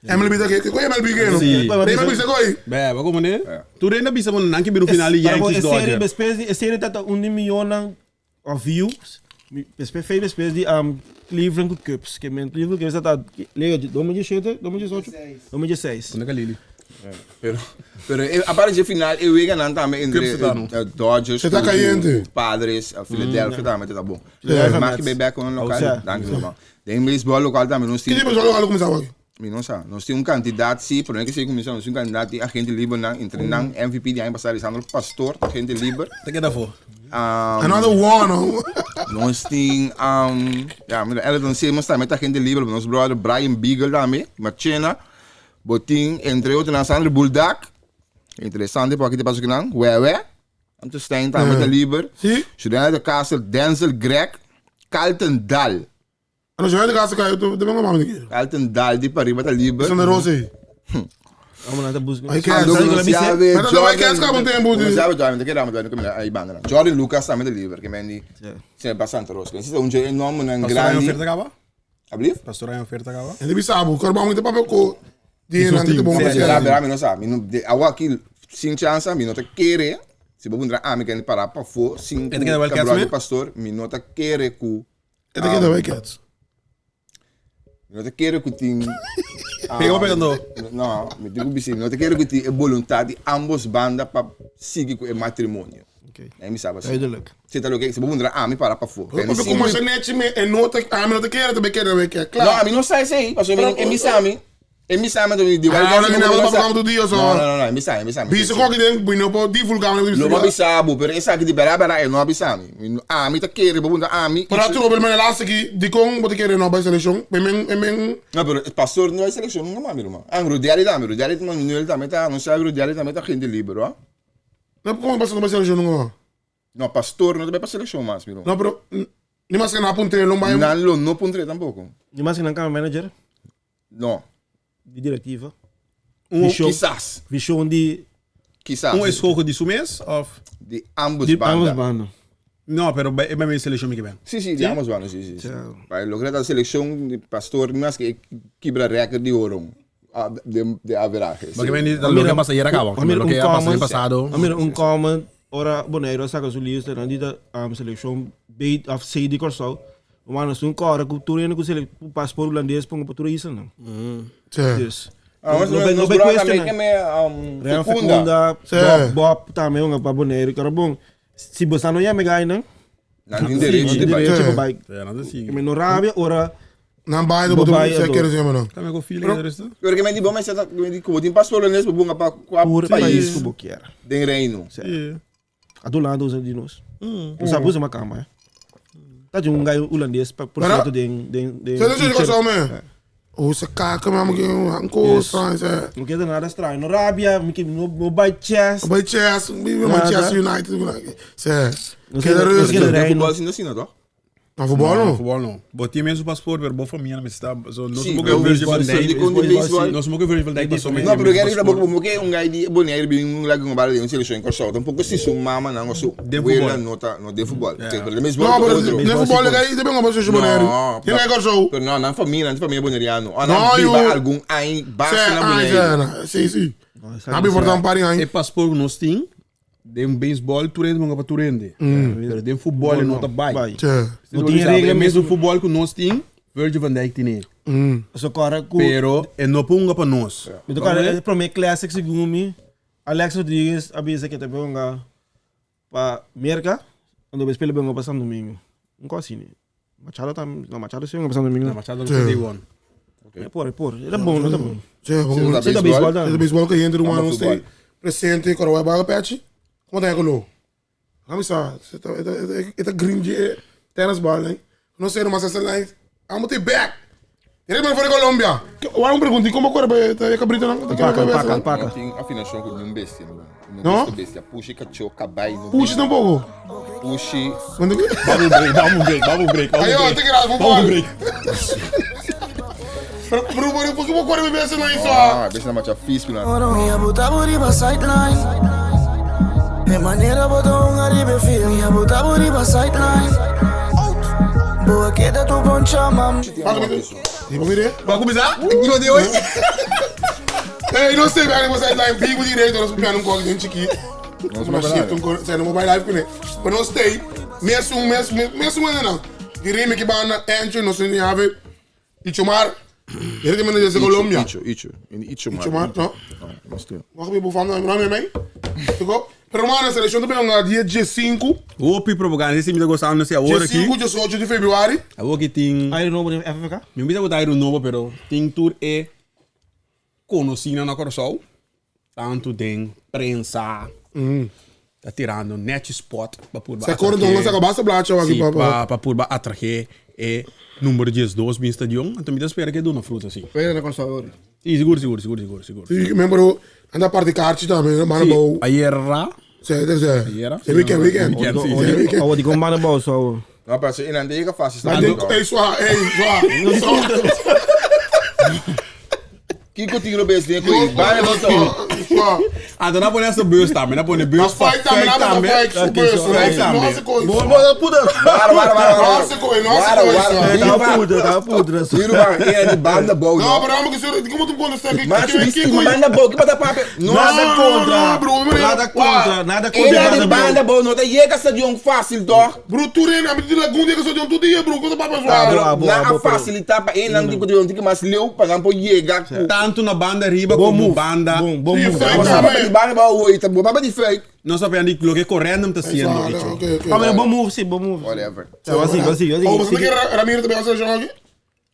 MLB da que que MLB que no? Sì. MLB se coi. Beh, maar como né? Tu ainda bisa mo nanki biro final Yankees Série, Dodgers. después, série tá 1 milhão of views. Después fez después de Cleveland Cubs, que men Cleveland Cubs tá liga de 2017, 2018, 2016. Onde que Lili? Pero, pero aparte de final, eu ia ganhar também entre Cubs tá, não? Dodgers, Você tá caliente. Padres, Philadelphia também tá bom. Philadelphia Mas que Mets. bem back on local, Sim. dank je wel. De baseball local também nós Que temos, tipo de jogo começava aqui? mi não sabe, nós temos um candidato, sim, por não que se começar, nós temos um candidato de agente livre não, entre não MVP de ano passado, Alessandro Pastor, agente livre. Tá que da for. Another one. no? Nós temos, ja, maar Elton Simmons também tá agente livre, nosso brother Brian Beagle também, Marchena, Botin, entre outros, Alessandro Buldak, interessante, porque te passo que não, Wewe, Anto Stein também tá livre. Sì? Juliana de Castle, Denzel Greg, Carlton Dahl. Ano jogo de casa caiu, tu também não aqui. Carlton Dahl de Paris tá livre. São Rossi. Vamos lá, tá buscando. Ai, que Ando Sabe com que ela me Sabe, Mas também quer ficar um tempo de- Sabe, Jordan, que era, Jordan, aí banda. Jordan Lucas também tá livre, que mendi. Se bastante rosco. Esse é um nome um Pastor em grande. oferta acaba? Ablief? Pastor em oferta acaba? Ele sabe, o corpo muito papel co. Di nan que bom. Sim, será, será, mi não sabe. Mi não, de, awa aqui, sem chance, mi não te quere. Se vou entrar, ah, mi quer parar para fora, sem Ete que da Wildcats, brother me? pastor, mi não te quere ku, Ele que da Wildcats. mi não te quere ku tin. Pega pegando. No, mi digo bisi, mi não te quere ku tin e voluntad de ambos banda pa seguir com o matrimônio. Ok. Nee, mi sabe assim. Duidelijk. Se tá ok, se vou entrar, ah, mi parar para fora. Porque como se net me e nota, ah, me não te quer, também quer, também quer. No, Claro. a mim não sai sei, pastor, mi mi sabe. E mi sabe do di Ah, ora que não vai para do dia só. No, no, no, mi sabe, mi sabe. Biso ko que den, no po divulgar no Lo abisabo, pero essa aqui de berá berá eu não abisami. Ah, mi ta quere, bom, ah, mi. Pero tu pero me laatste aqui, di con bote querer no bij seleção, men men Não, pero pastor não é seleção, não é, meu irmão. Ah, Rudiali também, Rudiali Manuel também tá, não sabe, Rudiali também tá gente livre, ó. não como passa no bij seleção não. Não, pastor não também para seleção mais, meu irmão. Não, pero ni mais que na punte não vai. Não, lo não puntre tampouco. Je maakt een account manager, Não. die directieve. Um, Vision, Quizás, vision die... quizás. um escoge de sumes of De ambos Die bandas. ambos banden. No, pero bij bij mijn seleção me que bem. Sim, sim, de ambos bandas, sim, sim. Tchau. Vai lograr a seleção de pastor, mas que quebra recorde de ouro. Ah, de average. Porque ben niet dat lo que pasa ayer acaba. Lo que pasa el pasado. Amir, un comment. Ora, Bonaire, saka su lista, dan die de selectie B of C di Curaçao. Maar dan zo'n kare cultuur en ik paspoort holandês, pongo para turista, não. Dus. Ah, mas No nós bij- no nós bij brother question, também que me Real fecunda. Fecunda, Sim. Bob, Bob também, um para Bonaire, cara bom. Se você não ia me ganhar, não? Não tem direito de Direito bater. para bike. Ja, dat is Ik ben no rabia, ora, Não vai do bote Vai, se do. quer dizer, mano. Também com feeling de resto. Porque me di bom, mas tá me di como tem pastor holandês, bom para qual por país país que eu quero. de reino. A do lado usa de nós. Não sabe usa uma cama, é? Tá de um gaio holandês para por Pero- causa de de de. Você não sei o que me. O se caca mesmo que um coisa, se. Não quero nada estranho. No rabia, me que no no by chest. Bij Chelsea, Manchester United, se. Não Que sei- era não sei- rustig. De Reino. futebol assim assim, não, tá? Não futebol não. Futebol não. Botei mesmo o passaporte, pero boa família, mas está, so, nós Sim, somos eu Virgil van vi Dijk. com de baseball. Nós somos Virgil van Dijk, passou No, pero quero ir a pouco, porque um gai de Bonaire bem um lago um bar de um seleção em Curaçao. Tampouco se sou mama não, sou De wela futebol. nota no de futebol. Pero de mesmo Não, pero outro. no futebol aí também não pode ser Bonaire. Tem que corso. Pero não, não família, não família bonaireano. Ah, Não, não viva eu- algum aí Se, basta na ah, Bonaire. se, sim, sim. Não me importa um parinho E aí. passaporte nós tem, Den baseball tur hende ponga pa tur hende. Pero den futbol no ta bai. No tin regla mes. Mesun futbol ku nos tin, Virgil van Dijk tin e. So kòrda ku. Pero e no ponga pa nos. Mi ta kòrda e promé classic segun mi, Alex Rodriguez a bisa ke ta ponga pa Merka, anto bai spela ponga pa San Domingo. Un kos asina. Machado tam, no Machado si ponga pa San Domingo. No, Machado no ta day one. E por, e por. E ta bon, e ta bon. Si ta baseball tambe. Si ta baseball ku hende ruman nos ta presente kòrda wak baga pechi. Komo ta e koló? Laga mi sa, e ta green dje tennis ball nan. No sé nomás esa line. Amo te back. Directamente for di Colombia. Wak un pregunta, komo kore pa e kabrito nan? Alpaca, alpaca, alpaca. No tin afinacion ku niun bestia, no. No No? gusta bestia. Pushi, kachó, kabai, no Pushi bin. tampoco. Pushi. Manda ku. Babu break, babu break, babu break, babu Ayo, break. te kera Babu futbol. break. Pero bro, bro, por que bo kore pa bestia nan iso? Ah, bestia nan macha fis ku nan. Mi a buta bo riba sideline. E manera bo ta hunga riba e field. Mi a buta bo riba sideline. Bo a keda tu bon chama. Di bo mire? Bo a kuminsá? Kiko di hoy? Ey, no sé, riba sideline bibo directo, nos piano un kok den chiki. Nos Nos shift un kor, sa no mobile live kune. Pero nos stay, mes un, mes, mes un nan. Di Remy ki banda, Ancho, nos ni have Ichomar. Directamente desde Colombia. Icho, Icho, Icho, Ichomar, no? No, no estoy. Wacht, mi bufam, no, no, mi, Tiko? Pero hermano, selección ta benga dia 15. Hopi propaganda, ese mi ta gostando si awor aki. 15, 18 di februari. Awor aki tin. Aire nobo den FFK? Mi no bisa ku ta aire nobo, pero tin tur e konosínan na Kòrsou, tantu den prensa, ta tirando nèchi spòt pa purba Se akorda atraké. don a saka basta blacha aki Sí, pa. pa pa purba atraké e number diesdos bin stadion. Anto mi ta spera ku e duna fruta, sí. Pero na Kòrsou awor. Sí, sigur, sigur, sigur, sigur, sigur. Sí, membro, anda parti kaartje tambe, manda Sí, bou. ayera. Sí, sí. Ayera? E weekend, weekend. Weekend, sí. Sí, weekend. Awor di kon banda bou so. No, pero si inande yega fácil. Maar dit, ey, zwaar, ey, zwaar. Zwaar. Kiko tin robes den koe? Bane bo to. Zwaar. Anto na pone esta bus tambe, na pone Na bus pa fight tambe, na tambe. fight su bus. Fight No tambe. hace coisa. Bo bo puta. Wara, wara, wara, No wara. hace coisa, no hace Wara, coisa. wara. Tava puta, tava puta. Hiruban, era di banda bou, No, no. pero amo que senhor, como tu conta está aqui? Mas Que di banda bou, que bata pape? No, Nada contra. no, bro, meneer. Nada contra, nada contra. Era di banda bou, no ta yega stadion fácil, toch? Bro, tu rena, a mi lagun dia que sou de um tu dia, bro, conta pape Ah, zwaar. bro, abo, Na abo, a facilitar pa een lang di di mas leu pa nan po yega. Tanto na banda riba Bom como move. banda. Bom, bom Sí, move. fake Mas tambe. pa di banda bou, oi, ta bo pa di fake. No sa di lo que correndo ta siendo Zwaar, hecho. ok, ok. Ah, maar bom move, sim, bom move. Whatever. Tá, assim, assim, assim. Oh, você não quer Ramiro também vai ser aqui?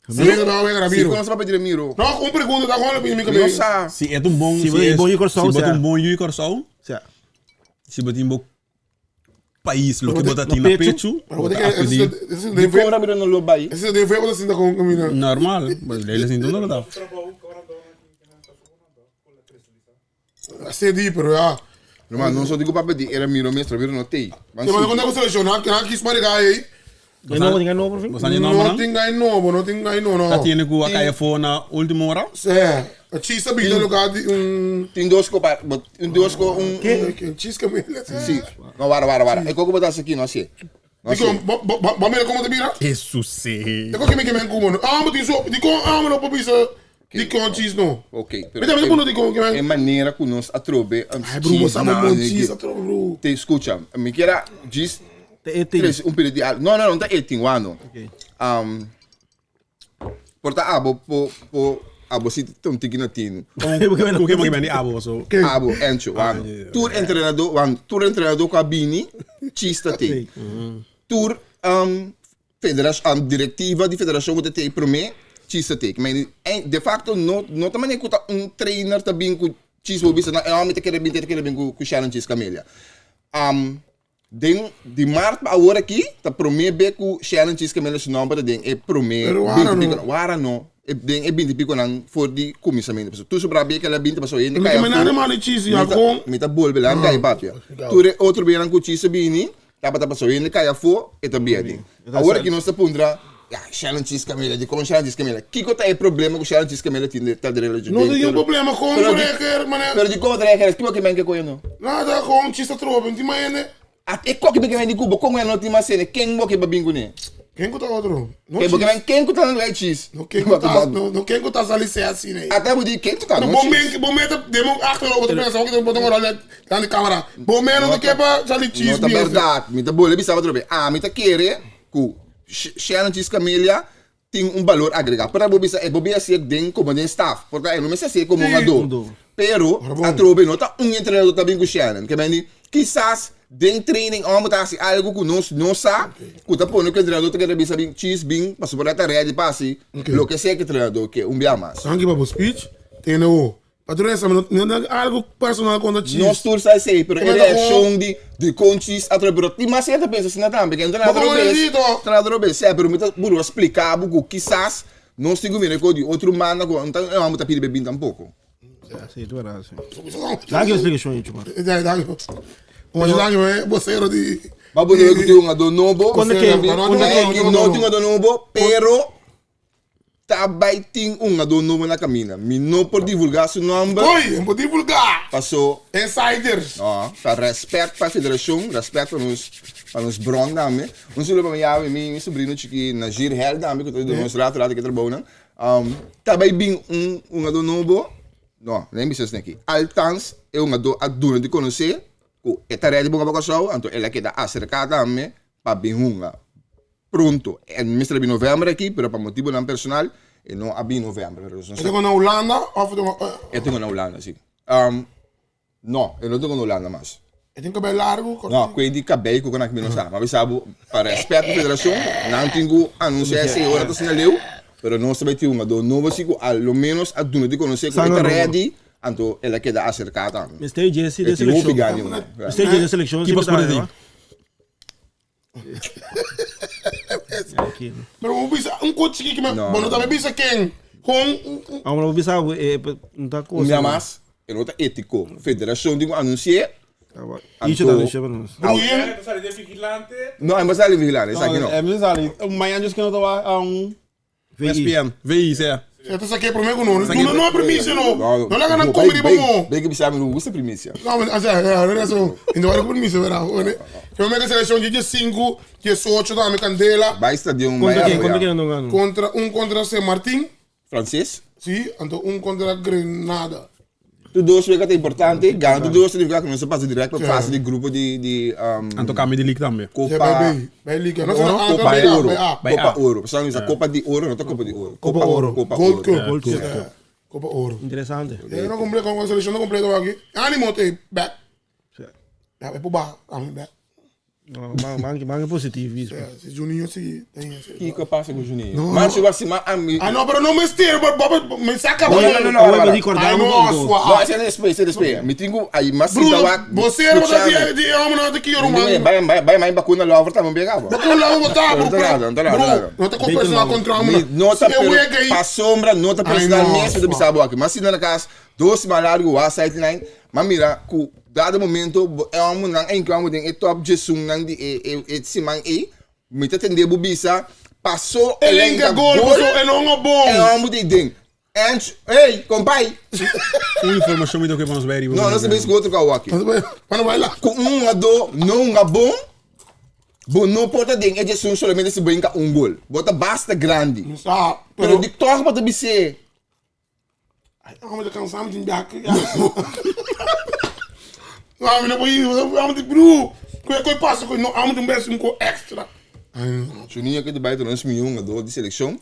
Ramiro também vai Si Ramiro. kono sa pa di Ramiro. No, uma pergunta, tá com a minha No cabeça. sa. Si é um bom, Si bo- bom Curaçao, si bo sí. un bom yu Curaçao, Sim. si bo tin bo país, lo que bo ta tin No na pecho. pecho, Pero bo você ta quer, acudi. esse esse Di deve, kon Ramiro no lo bai. esse deve você sinta com comigo. Normal, mas lele sin no lo da. CD, pero ja. No, mas não só digo pa di Ramiro mesmo, Ramiro no tem. Mas Você vai contar com selecionado, que não quis marigar aí. Ninguém novo, ninguém novo, por fim. Bo sa ni Não nombre? tem gai novo, não tem gai novo, Ta não. tiene ku a caia fo na última hora. É, a cheese sabia lugar de um tem dois ko pa, um dois ko um. Que cheese que me. Si. No, wara, wara, wara. E koko botar aqui, não sei. Não Digo, sei. ba mira como te mira? Jesus sei. Digo que me que me como. Ah, mas isso, digo, ah, mas não pode ser. Digo cheese não. Ok. Me também não digo que É me. maneira que nós atrobe um Ai, bro, você sabe bom cheese, atro, bro. Te escucha, me quera diz Tem, tem. três um período de Não, não, não tá 18 ano. Porta abo po po abo si tum tiki na tino. Ku que mo que abo so. Abo encho wano. Tour entrenador, wan tour entrenador cabine chista te. Tour um federação um, directiva de federação que te prome chista te. Maar de facto no no também que um trainer também ku chis bo bisa na eh me te querer bem te querer bem ku Sharon chis Camelia. Um den di maart pa agora aqui ta prome be ku Sharon chis Camelia su nombre den e prome Pero wara 20 no. pico wara no e den e 20 pico nan voor di comissamento. Tu sobra be que la 20 paso e Me que me nada mal de cheese, ja, com. Mi ta bolbe lá cai papia. Ture outro bem ku chisa bini, tapa tapa so in cai afo e também ali. Agora que nós tá pundra, ja, Sharon Cheese Camila, de com Sharon Cheese Camila. Kiko tá é problema com Sharon Cheese Camila tin tá de relógio. Não tem problema com Pero o di- breaker, mané. Pero de como trekker, kiko que men que coio no. Nada com cheese atro, não tem mais, né? At e koki que men di kubo, como é não tem mais cena, quem mo que babingo ne. Ken ku ta otro? No Ke bo cheese. ken ken ku ta na cheese? No ken ku ta, no, no ken ku ta sali se asina. Ata bo di ken ku ta No, no bo cheese. men, bo men ta demo achter bo ta pensa oké bo ta ngora net dan de camera. Bo men no ke pa sali cheese No ta mi. berdad. Mi ta bole bisa otro be. Ah, mi ta kere ku Shannon Cheese Camelia tin un balor agregá. Por bo bisa e bo bi hasié den komo den staff. Por ta e no mester hasié komo un adó. Pero atrobe no ta un entrenador ta bin ku Shannon. Ke men di kisas den training ò bo ta hasi algu ku nos no sa ku ta pone ku e entrenador ta kere bisa bin Cheese bin pasobra ta ready pa hasi loke sea ku e entrenador ke un bia mas. Danki pa bo speech. Tene ho. Patrón esa no no no algo personal contra Cheese. Nos tur sa esei, pero e Comenta con- reaccion di dicon Cheese a trobe, pero tin mas gente ta pensa asina tambe, ke no ta nada Bo como robes, necesito. ta nada robes, sea, pero mi ta purba splica bo cu kisas nos tin cu mira cu di otro manda cu no ta e homber ta pidi bebin tampoco. Sí, tu verdad, sí. Danki pa explicacion, Icho, man. Ja, danki. Oye, danki, eh, vocero di. Ma bo no cu tin un ado nobo, Cuando que- no cuando que- tin un ado nobo, pero Ta bai tin un adó nobo na camina. Mi no por divulga su nomber. Oy, no por divulga. Paso. Insiders. No, pa respet pa federacion, respet pa nos, pa nos bron tambe. Un saludo pa mi yawe, mi, mi sobrino chiki Najir Hel tambe cu ta yuda nos rato rato cu e trabounan. Ta bai bin un un adó nobo, no, lei mi bisa esaki aki. Altans e un adó a duna di conoce cu e ta ready pa hunga pa Curaçao, anto el a keda acerca tambe pa bin hunga. Pronto. E mester a bin november aki, pero pa motibonan personal e no a bin november. Pero nos E tengo na Hulanda of e tengo E tengo na Hulanda, si. No, e no tengo na Hulanda mas. E tin cabei largo? Cortico? No, cu e di cabei cu nan mi no sa. Ma bisa bo, pa respet pa federacion, nan tin cu anuncia esey ora ta asina leu, pero nos ta bay tin un hungador nobo si cu a lo menos a duna di conoce cu e ta ready, anto el a keda acerca tambe. Mester Jesse de E tin hopi seleccion. gana, man. Mester Jesse de seleccion. Ki paspoort e tin? Pero bo bisa un kos chiki ki No. bo no ta bisa ken. Kon Ahora bo bisa bo e no ta cosa. Un dia mas, e no ta étiko. Federashon tin ku anunsi'é. Icho ta anunsi'é pa nos. Bruin. Ta sali den vigilante. No, e no sali vigilante, esaki no. E no sali. Mañana djis ke no ta wak VI. SPM, VI, sea. E ta saké promé ku no. No, no primisia no. No laga nan kome riba mo. Bay ke bisa mi no gusta primisia. No, o sea, ya, eso. Mi no wak primisia, verdad. Yo me ke selekshon di 15, 18 tambe Candela. Bay stadion, bay Kontra ken? apoyá. Kontra ken nan gana? Kontra un kontra San Martin. Frances? Si, anto un kontra Grenada. Tur dos wega ta importante, gana tur dos significa ku nos a pasa direct pa fase di grupo di di Anto cambio di league tambe. Copa Bay B, bay Liga. No, Oro? A, Copa bay A, Oro. bay A. Bay Copa A. Oro. Pasobra nan bisa Copa di Oro, no ta Copa di Oro. Copa Oro. Copa Gold Oro. Cup. Gold Cup. Yeah. Copa Oro. Interesante. Ja, no completo, con selección no completo aquí. Ánimo, te back. Ja, e por baha, ami back. No, man, man, man positivismo. Ja, si Juninho si, tem esse. Kiko pasa ku Juninho? No, Man, no. si wak si man ami. Ah, no, pero no mester, but but me saca No, no, no, no, Awor wara, mi wara. recordá Ai, un no, gol. sua. No, ese después, ese después. Mi tin ku ai mas Bruno, sinta wak. você era botar de de homem não te quero, mano. Bai bai bai mai bakuna lover tambe bega. Bakuna lover botar, Não bro. tá nada, não tá nada, Bro, nada. não tá com personal contra homem. No ta Se eu pero, aí. pa sombra, no ta Ai, personal no, mes, mi ta bisa bo aki. Mas si na cas, dos siman largo, wa sideline, ma mira ku dado momento bo e homonan a hinka homo den e top djesunnan di e e e siman ei, mi ta tende bo bisa, paso El enka gol, paso e no un bon. E homo di den. Ench, hey, kompai! Un informashon mi ta oke pa nos bai riba. No, nos ta bezig ku otro kau aki. Mano bai la. Ku un hungadó no hunga bon, bo no por ta den e djesun solamente si bo hinka un gol. Bo ta basta grandi. Sa, Pero di tòg bo ta bis'é. Ai, amo ta cansado de biaca. Amo não pode, amo de bru. Coi coi passa coi não amo de um beijo um co extra. Ai, não. Juninho ke ta bai ta nos mihó hungadó di selekshon.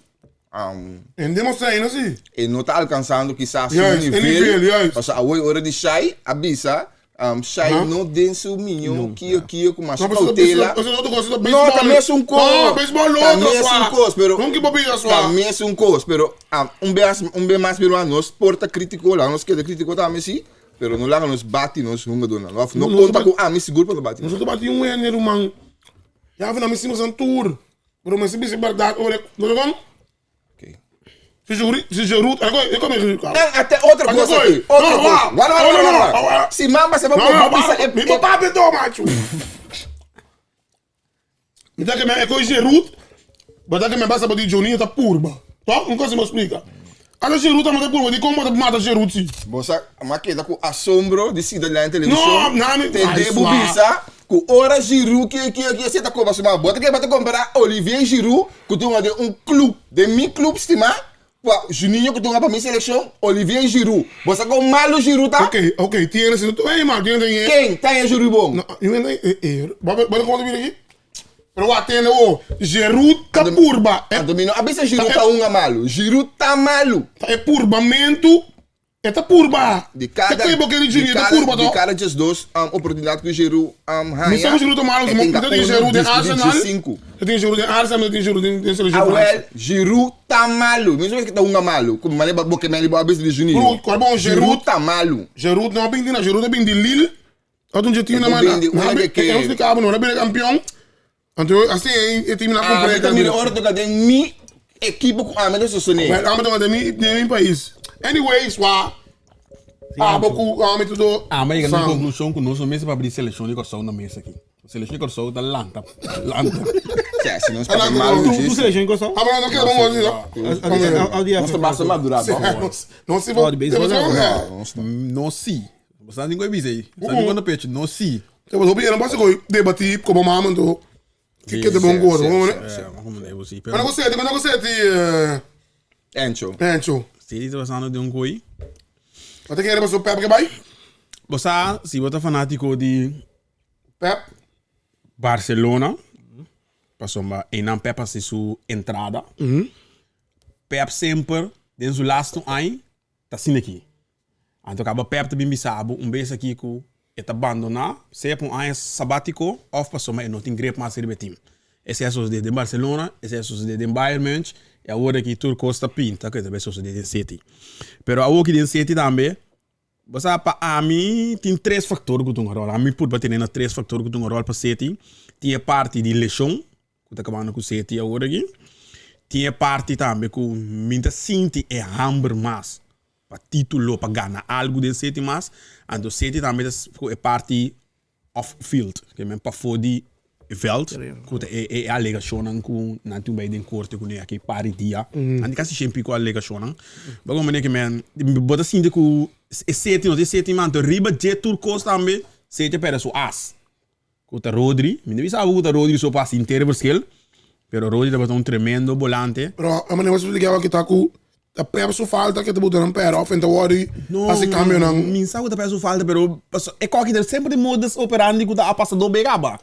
En demostra ainda si. E no ta alkansando kisas su Juist, e nivel. nivel, juist. Pasobra awor ora di Shai a bisa, Shai no den su mihó kio kio ku mas No, pero koutela. eso es otro cosa, eso es No, baseball. ta mesun kos. No, baseball lo Ta otro, mesun swa. kos, pero Nunca bo bisa, swa. Ta mesun kos, pero un bes, un bes mas bira nos por ta kritiko, laga nos keda kritiko tambe si, pero no laga nos bati nos hungadónan. Of no konta ku ami sigur pa no bati. Nosotros bati un wende, ruman. Ya vina mi simos an tour. Pero mi si bisa berdad ora, no kon? Ok. Si Jeru, si Jeru, e come Jeru. Nan, ate otro Ate cosa koi. aki, otro No, cosa. wa. Wara, wara, No, no, wara, no, wara. wa. Si mamba se pa No, bo no, bisa pa, e mi papá pe to macho. Mi ta que me e koi Jeru, but que me basa di Johnny ta purba. Toch? Un cosa me explica. Ata Giroud ta mata purba, dikon bo ta mata Giroud si? Bo sa, m'a keda ku asombro di sigui den televishon. No, na mi, Tende ay bo swa. bisa ku ora Giroud ke ke ke esei ta koba su man. Bo ta kere bo ta kompara Olivier Giroud ku ta hunga den un klup, den mi klup stimá, ku Juninho ku ta hunga pa mi selekshon, Olivier Giroud. Bo sa kon malu Giroud ta? Ok, ok, tiene si, ey man, tiene den e. Ken ta haña Giroud bon? No, yu hende, eh, eh, bo bo ta komo ta bira aki? Pero wak tende wo, Giroud ta purba. Anto mi no a bisa Giroud ta hunga malu. Giroud ta malu. Ta e purbamentu, e ta purba. Di kada, Ke bo kere di Giroud, e ta kada, purba di to. kada 12 oportunidat ku Giroud haña, Mi sa ku Giroud ta malu, e mi tin ka ta tin unu Giroud den di Arsenal, 15. mi tin Giroud den Arsenal, mi tin Giroud den seleccion Awel, Fransa. Giroud ta malu. Mi no sabes ke ta hunga malu. Ku manera bo ke meli bo a bisa di Juninho. Bro, kor bon Giroud Giroud, ta malu. Giroud no a bin di na, Giroud a bin di Lille. Ot un dje team na E manda. bindi una Na ke ke. E nos di cabo no na bira campeon. Anto así e team na Ah, compre. mi ta mira ora toca den mi equipo cu ami ta sostene. Well, ami ta den mi den mi pais. Anyways, wa abo cu ami tudo. Ami a yega na un conclusion cu nos no mester pa abri seleccion di Corsou na mesa aki. Seleccion di Corsou ta lanta, lanta. Sè, si nos papia malu Tu dje. seleccion di Corsou? Abo no keda bon gosi no. Nos ta basta madura bo. No si bo. Oh, di baseball No, nos no. No si. Bo sa ningun e bisa ei. Sa ningun no pecho. No si. Te bo hopi no pasa koi debati komo mama anto ke ke te bon kos. Pero Cuando ku seti, cuando ku seti Encho. Encho. Seti ta pasando den un koi. Bo ta kere paso Pep ke bai? Bo sa si bo ta fanatiko di Pep. Barcelona pasobra einan Pep hasi su entrada. Pep semper den su lastu aña ta asina aki. Anto kaba Pep ta bin bisa bo un bes aki ku e ta bandoná sea pa un aña sabátiko òf pasobra e no tin grip mas riba e tim. Esei a sosodé den Barcelona, esei a sosodé den Bayern Munch i awor aki tur kos ta pinta ku e ta bai sosodé den City. Pero awor aki den City tambe, bo sa pa ami tin tres faktor ku ta un ròl. Ami purba tene na tres faktor ku ta un ròl pa City. Tin e parti di leshon ku ta kabando ku City awor aki. Tin e parti tambe ku mi ta sinti e hamber mas pa titulo, pa gana algu den City mas. Anto City tambe ta ku e parti off field, ke men pafó di e veld, ku ta e e alegashonnan ku nan tin bai den korte kuné aki par di dia. Nan tin kasi shen piko alegashonnan. Bo komprende ke men bo ta sinti ku e City no ta e City mas, anto riba dje tur kos tambe City a pèrdè su as. Ku ta Rodri, mi no bisa abo ku ta Rodri so pa hasi inter verschil, pero Rodri tabata un tremendo bolante. Pero a manera bo splika awor kita ku ta Pep su falta ke ta buta nan pèrdè òf en ta wòrdu hasi kambionan. Mi sa ku ta Pep su falta pero e koki ta semper den modus operandi ku ta a pasa dos bega aba.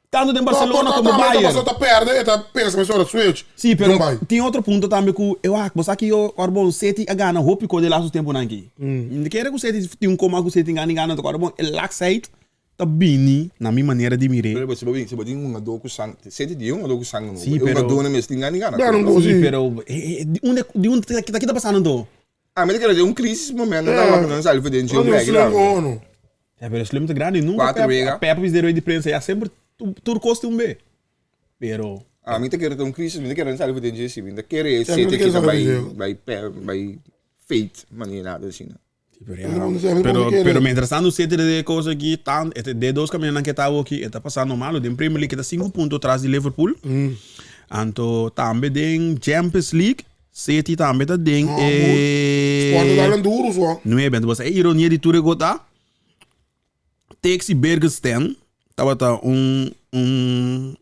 Tanto den Barcelona komo Bayern. Paso ta pèrdè e ta pensa mesora switch. Si pero tin otro punto tambe ku e wak bo sa ki yo ora bon City a gana hopi ko den laatste temponan aki. Mi ta kere ku City tin un koma ku City gana i gana ora bon e laksheid ta bini na mi manera di mir'é. Pero si bo bin, si bo tin un hungadó ku sang, senti di un hungadó ku sang nobo. Sí, E pero. hungadónan mes tin gana di gana. Gana un gol, Sí, sí. pero di unda, di unda ta ki ta pasando anto? A mi ta kere den un crisis momento nan wak nan sali for den dje un No, bek slim nan. ono. Ja, pero slim ta grandi nunca Cuatro Pep, wega. Pep is de rei di prensa ya semper tur kos tin un be. Pero. A mi ta kere ta un crisis, mi ta kere nan sali for den dje si, mi ta kere Ja, mi seti ta kere ki ta sali bai, for den dje. bai pe, bai fate manera nada asina. Pero, pero mientras tanto City de cosa aquí tan este de dos caminantes que estaba aquí está pasando malo den Premier League está 5 puntos atrás de Liverpool. Anto tambe den Champions League City tambe ta den Ah, Sport ta duro so. 9 entonces e ironia di tur e gota Texi Bergensten tabata un un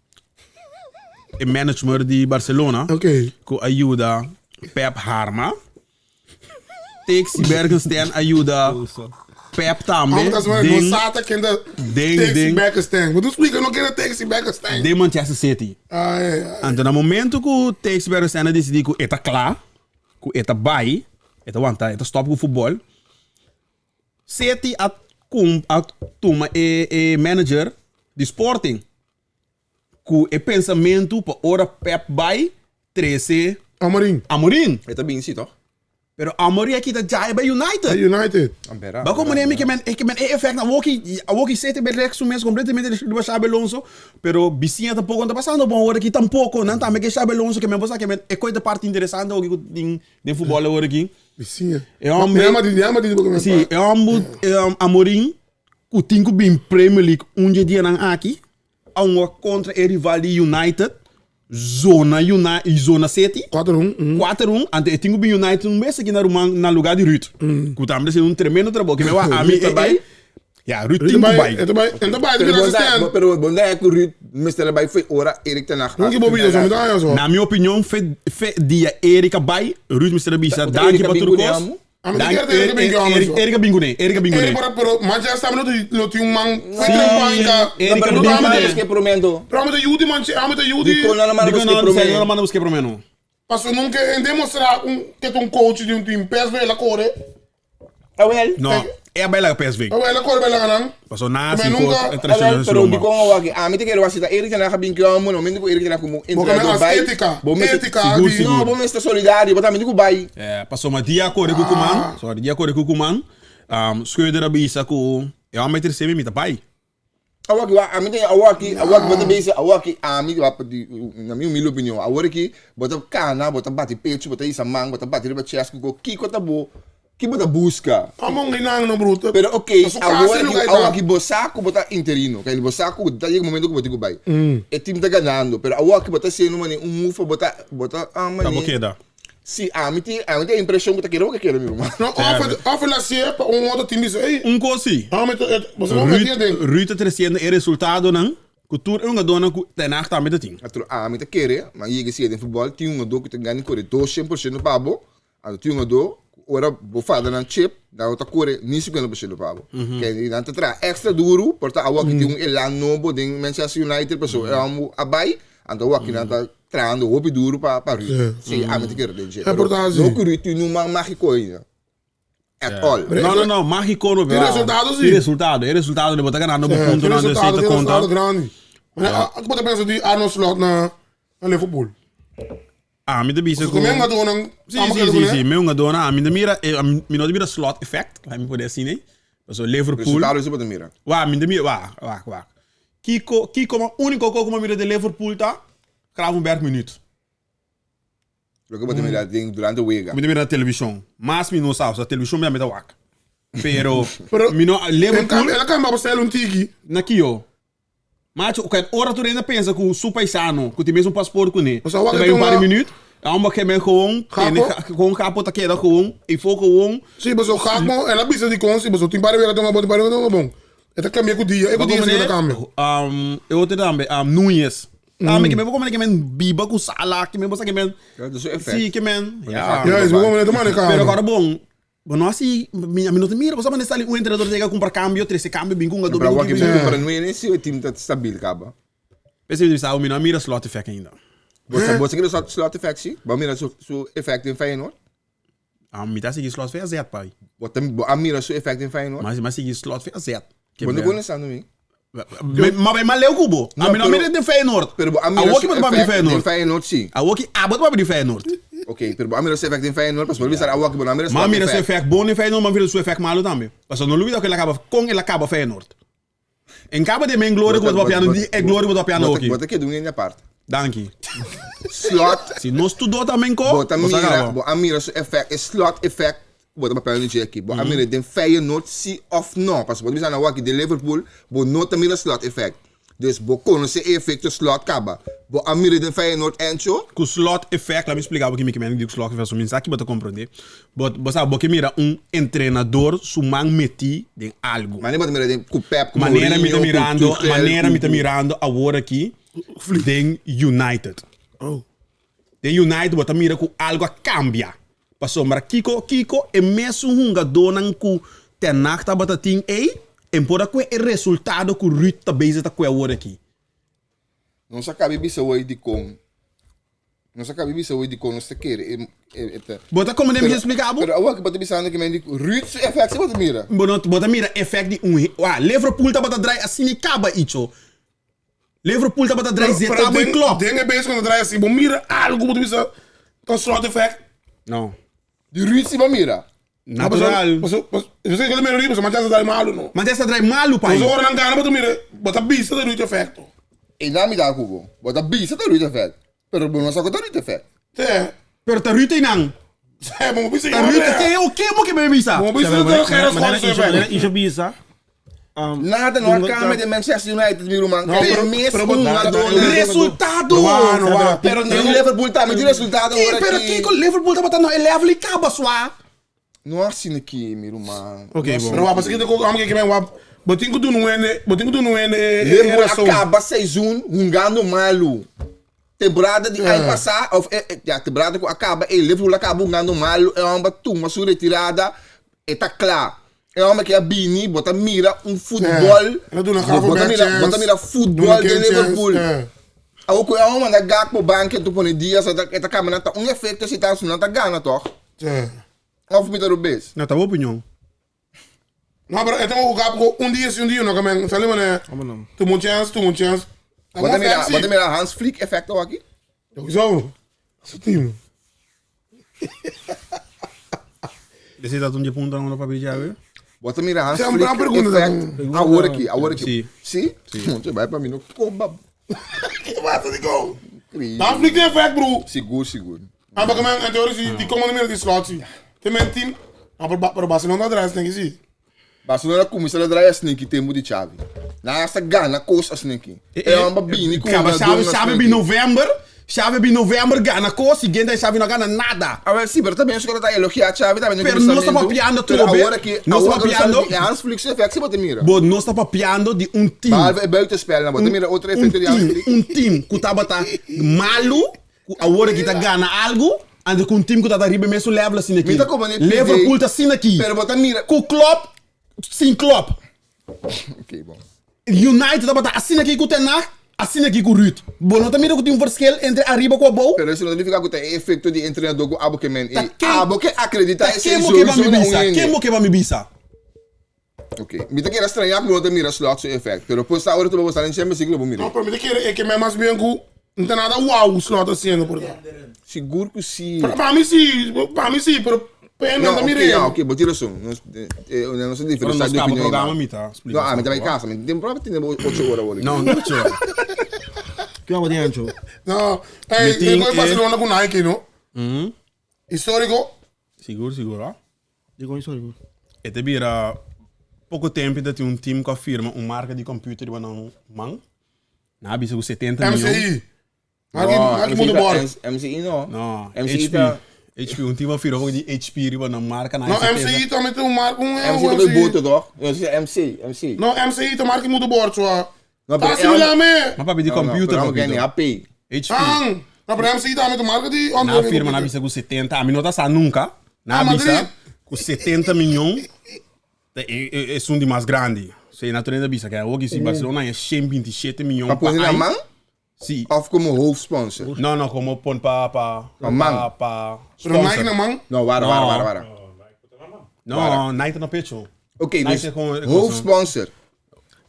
e manager di Barcelona Ok. ku a yuda Pep harma. Texi Bergensten a yuda Pep tambe Amo ta sma no den sa ta ken ta den Taxi den Bergensten. Bo tu splika no ken ta Taxi Bergensten. den Manchester City. Ai ai. Anto na momento ku Taxi Bergensten a disidi ku e ta kla, ku e ta bai, e ta wanta, e ta stop ku futbol. City a cum a tuma e e manager di Sporting cu e pensamento pa ora Pep bay trece Amorim. Amorim. E ta bin si toch? Pero Amorim a kita djai bay United. Bay United. Ampera. Ba como mi ke men e ke men e effect awoki awoki City bay rek su mes completamente riba Xabi Alonso pero bisiña tampoco no ta pasando bon ora aki tampoco nan tambe ke Xabi Alonso ke men bo sa ke men e coy ta parti interesante awoki cu tin den futbol awor aki. Bisiña. E hombre. Real Madrid, Real Madrid porque me Sí, e hombre Amorim ku tin ku bin Premier League un dje dianan aki a un kontra e rival di United. Zona United, Zona City. 4-1. 4-1, ante e tin ku bin United un bes aki na ruman na lugar di Ruud. Ku tambe ta haciendo un tremendo trabou. Ke me wak ami Ruud ta bai? Ya, Ruud tin ku bai. E ta bai, e ta bai, Pero ta bira bon da, assistent. pero bon da ku Ruud mester a bai foi ora Erik ten Hag. Nunca bo bisa, so mi ta haña so. Na mi opinion, fe, fe dia Erik a bai, Ruud mester a bisa Ta danki Erik a pa bin tur kuné kos. amo? Ami ta Danki, kere Erik a bin ku amo Erik, so. Erik a bin kuné, Erik a bin kuné. Erik pero, pero Manchester tambe lo tin un man Sí, fe trempanka. Erik a Pero bin no kuné. manda buské promé anto. Pero ami ta yu di Manche, ami ta yu di. Dikon nan a manda Dikon buské nan promé? a manda buské promé no? Paso nunca en demostra un que ta un coach di un team. PSV el a core. Awel. No, e a bai laga PSV. Awel el a core bai laga nan. Paso na Pero sin nunca- cos Awel, internacional pero lomba. dikon awaki? Ami ta kere wak si ta Erik ten Hag a bin kion amo, no momento ku Erik ten Hag komo Bo ke entrenador men bai, ética, bo mester ética Sigur, di sigur. No, bo mester solidario, bo tambe tin ku bai. Eh, paso ma dia kore ku Koeman, sorry, dia kore ku Koeman, um, Schreuder a bisa ku e homber tercer mi ta bai. Awor aki wak, ami ta awor aki, awor aki bo ta bisa, awor aki ami wak di, na mi humilde opinion, awor aki bo ta kana, bo ta bati pechu, bo ta hisa man, bo ta bati riba chest ku kiko ta bo, ki bo ta buska? Amo un nan no bruto. Pero ok, Ta su casa awor e aki, lugar awor ta. aki bo sa ku bo ta interino, kende bo sa ku ta yega momento ku bo tin ku bai. E team ta ganando, pero awor aki bo ta hasiendo mane un move pa bo ta, bo ta Ta bo mane. keda. Si, ami tin, ami tin e impresion ku ta kere bo ke kere mi ruman. No, of, of el hasié pa un otro team bisa, ey. Un kos si. Ami ta, et, boso no meti Ruud, aden. Ruud ta tresiendo e resultadonan ku tur e hungadónan ku Ten Hag tambe ta tin. Atro ami ta kere, ma yega si den futbòl tin un hungadó ku ta gana kore 200% pa bo, anto tin un hungadó ku ora bo fada nan chip, nan no ta kore ni 50% pa bo. Ke nan ta traha extra duru, por ta awor ki tin un elan nobo den Manchester United pasobra e homber a bai, Anto awor nan ta trahando hopi duro pa pa Ruud. Si, ami ta kere den dje. E por ta asi. No ku Ruud tin un man magiko ainda. At all. No, no, no, magiko no. Tin resultado si. Tin resultado. E resultado de bo ta ganando bo punto nan de Tin ta konta. resultado grandi. Bo ta pensa di Arne Slot na Liverpool? Ami ta bisa ku. Mi hungadónan. Si, si, si, si. Mi hungadónan. Ami ta mira, mi no ta mira Slot effect, laat mi pone asina. Pasobra Liverpool. Resultado si bo ta mira. Wak, mi ta mira, wak, wak, wak. Kiko, kiko ma úniko ko ku mi a mira di Liverpool ta Gravenberch minuut. Loke bo ta mira den durante wega. Mi ta mira na televishon. Mas mi no sa, osea televishon mi a meta wak. Pero, Pero mi no, Liverpool. El a kambia pa stèl un tiki. Na kio? Macho, ku ora tur hende a pensa ku su paisano, ku tin mesun pasport kuné, Osea wak ta e bai un par di tuma. minuut, e homber ke men gewoon, tene, Gapo? gewoon gapo ta keda gewoon, ei fo gewoon. Si, pasobra Gakpo, el a bisa di kon si, pasobra tin par di wega ta hunga bon, tin par di wega ta hunga bon. E ta cambia cu dia, e cu dia si ta cambia. Um, e otro tambe, um, Núñez. Tambe, que men, como que men biba cu Salah, que men, bosa que men. Ja, dus effect. Sí, que men. Ja. Ja, is bom, ta maneja. Pero agora bom, bo no así, mi, mi no te mira, bosa mané sali un entrenador llega a comprar cambio, trece cambio, bin con un Pero bin awor con que pero Núñez si e team ta stabil caba. Pese mi sa, mi no mira slot effect ainda. Bosa bosa que slot slot effect si? Bo mira su su effect in Feyenoord? Ah, mi ta sigui slot VZ, pai. Bo ta bo a mira su effect in Feyenoord? Mas mi a sigui slot VZ. Bo no kono sa no mi. Ma bai mas leu ku bo. No, A mi no pero- mira den Feyenoord. Pero bo a mira Awor su ki bo ta papia di effect den Feyenoord. Feyenoord si. Awor ki abo ta papia di Feyenoord. Ok, pero bo a mira su effect den Feyenoord, pasobra bo bisa awor ki bo no a mira Ma a slot mira su effect. effect bon den Feyenoord, ma a mira su effect malo tambe. Pasobra no lubida ku el a kaba, kon el a kaba Feyenoord. En kaba di men gloria ku bo ta papiando di e gloria ku bo ta papiando Bo oki. ta keda un hende apart. Danki. Slot. Si nos tur do ta men ko, Bo ta bo sa mira, kaba. bo a mira su effect, e slot effect ku bo ta papiando di dje aki. Bo a mira den Feyenoord si of no. Pasobra bo ta bisa nan awor aki den Liverpool bo no ta mira slot effect. Dus bo konosé e efecto slot kaba. Bo a mira den Feyenoord encho? Ku slot effect, laat mi splika bo kimi ki men di ku slot effect, so mi sa ki bo ta komprondé. But bo sa bo ke mira un entrenador su man metí den algu. Manera bo ta mira den ku Pep, ku Manera mi Mourinho, ta ku mirando, Tuchel, manera ku mi ta ku. mirando awor aki den United. Den United bo ta mira ku algu a kambia. Pasobra kiko kiko e mesun hungadónan ku Ten Hag tabata tin ei, en por a kue e resultado ku Ruud ta bezig ta kue awor aki. Nos a kabi bisa hoy dikon Nos a kabi bisa hoy dikon nos ta kere e e ta. Bo ta komende mi explika bo? Pero awor ki bo ta bisando ki men di Ruud su effect si bo ta mira. Bo no bo ta mira effect di un wa Liverpool tabata drai asina i kaba icho. Liverpool tabata drai zeta bo i Klopp. Den e bes ku ta drai asi, bo mira algu bo ta bisa ta slot effect. No. Di Ruud si bo mira. Natural. Paso, paso, yo sé que mira Ruud, paso Manchester drai malu no. Manchester drai malu pai. Paso ora nan gana bo ta mira, bo ta bisa ta Ruud effecto. E nan mi ta ku bo. Bo ta bisa ta Ruud effect. Pero bo no sa ku ta Ruud effect. Te. Pero ta Ruud einan. Te, bo bisa Ta Ruud, te o ke mo ke bo bisa? Bo bisa ta Gerard Slot effect. Manera Isho bisa. Nada no a cambia den Manchester United mi ruman. No, pero- mes pero- un jugador. Resultado! No, no, Pero den Liverpool tambe tin resultado Ki, ora pero ki. kiko Liverpool tabata na e level i kaba swa. No asina ki mi ruman. Ok, bon. Pero wak, paske ko amo ke men wak, bo tin ku duna un hende, bo tin ku duna un hende e Liverpool a rason. kaba seizoen hungando malu. Temporada di aña pasá, of ya, temporada ku a kaba ei, Liverpool a kaba hungando malu, e hòmber tuma su retirada, e ta kla. E hòmber ke a bini, bo ta mira un futbòl, El a duna bo ta Gravenberch mira, bo ta chance, mira duna futbòl den Kane chance, Liverpool. Awor ku e hòmber manda Gakpo banki anto pone Diaz, e ta e ta kaba nan ta un efekto si ta nan ta gana tòg? Òf mi ta rubes? No, ta bo opinion. No, pero e tengo ku Gakpo un dia si un dia no, ke men sali manera tuma un chance, tuma un chance. Bo ta mira, bo ta mira Hans Flick efekto aki? Sowieso. Su team. Esei ta un dje puntonan ku no papia djawe? Bo ta mira Hans Sempra Flick un pregunta effect ta- awor aki, awor aki. Si. Si? Si. Bai pa mi no koba. Ke pasa di kou? Increíble. Hans Flick tin effect bro. Sigur, sigur. Ah, porque men, en teoria si, di como no mira di slot si. Te men team, ah, pero, pero Barcelona ta draai sneaky si. Barcelona cuminsa ta draai sneaky tempo di Xavi. Nan hasta gana cos a sneaky. E homber bini cu Caba una Xavi, dona Xavi sneaky. bin november, Xavi bin november gana cos, siguiente aña Xavi no gana nada. A ver, sí, pero también esco ta elogia Xavi también. Pero no sta papiando Pero trobe. awor aki, No sta awor aki papiando. e Hans Flick su effect si bo ta mira. Bo no sta papiando di un team. Behalve e buitenspel, bo ta mira otro Un effecto di Hans team, Flick. un team cu tabata malu, Ku awor aki ta gana algu, anto ku un team ku ta ta riba e mesun level asina aki. Mi ta komo ne Liverpool ta asina aki. Pero bo ta mira. Ku Klopp, sin Klopp. Ok, bon. United tabata asina aki ku Ten Hag, asina aki ku Ruud. Bo no ta mira ku tin un verschil entre ariba ku abou? Pero eso no significa ku ta e efecto di entrenador ku abo ke men Ta ei. ken, Abo ke acredita ta esei ken bo ke ba sowieso mi na un bisa? hende. Ken bo ke ba mi bisa? Ok. Mi ta kere strañá ku bo no ta mira Slot su efect, pero pues ta ora ku bo sta den Champions League lo bo mir'é. No, pero mi ta kere e ke men mas bien ku no ta nada wow Slot haciendo por ta. Sigur ku si. Pero pa mi si, pa mi si, pero pa e No, no ta ok, mir'é. ya, ok, bo tin rason. Nos, nos ta diferencia Ora nos di kaba opinion programa einan. mi ta splika No, ami ta Slot bai kasa, mi tin proba tene bo ocho ora awor aki. No, no ocho ora. Ke ora bo tin ancho? No, ey, Mi tin e koe e- Barcelona ku Nike, no? Historico. Sigur, sigur, ah. Dikon historico? E ta bira poko tempo ta tin un team ku a firma un marka di computer riba nan man. Nan a bisa ku 70 miyon. MCI. Marki, marki moederbord. MCI no. No, MCI HP. ta. HP, un team a firma poko di HP riba nan marka. Nan No, a 70. MCI tambe tin un marka, un MC ta MCI. bij boto toch? No, MC, MC. No, MCI ta marki moederbord, zo. No, Ta pero similar me. Ma papia di computer, No, papito. pero HP. HP. Ang. No, pero MCI tambe ta marka di Nan a firma, nan a bisa ku 70, ami no ta sa nunka. Nan a Ah, bisa Madrid. ku 70 miyon ta e, e, esun di mas grandi. Se na ta bisa ke awor si Barcelona haña 127 miyon Pa pa pone na aña. man Si. of komo hoofdsponsor? No, no, komo pon pa pa Pa man. pa pa Pero Nike sponsor. na man. No, wara, No. wara, wara, wara. No, Nike ta na pecho. Ok, Nike dus ta kon- hoofdsponsor.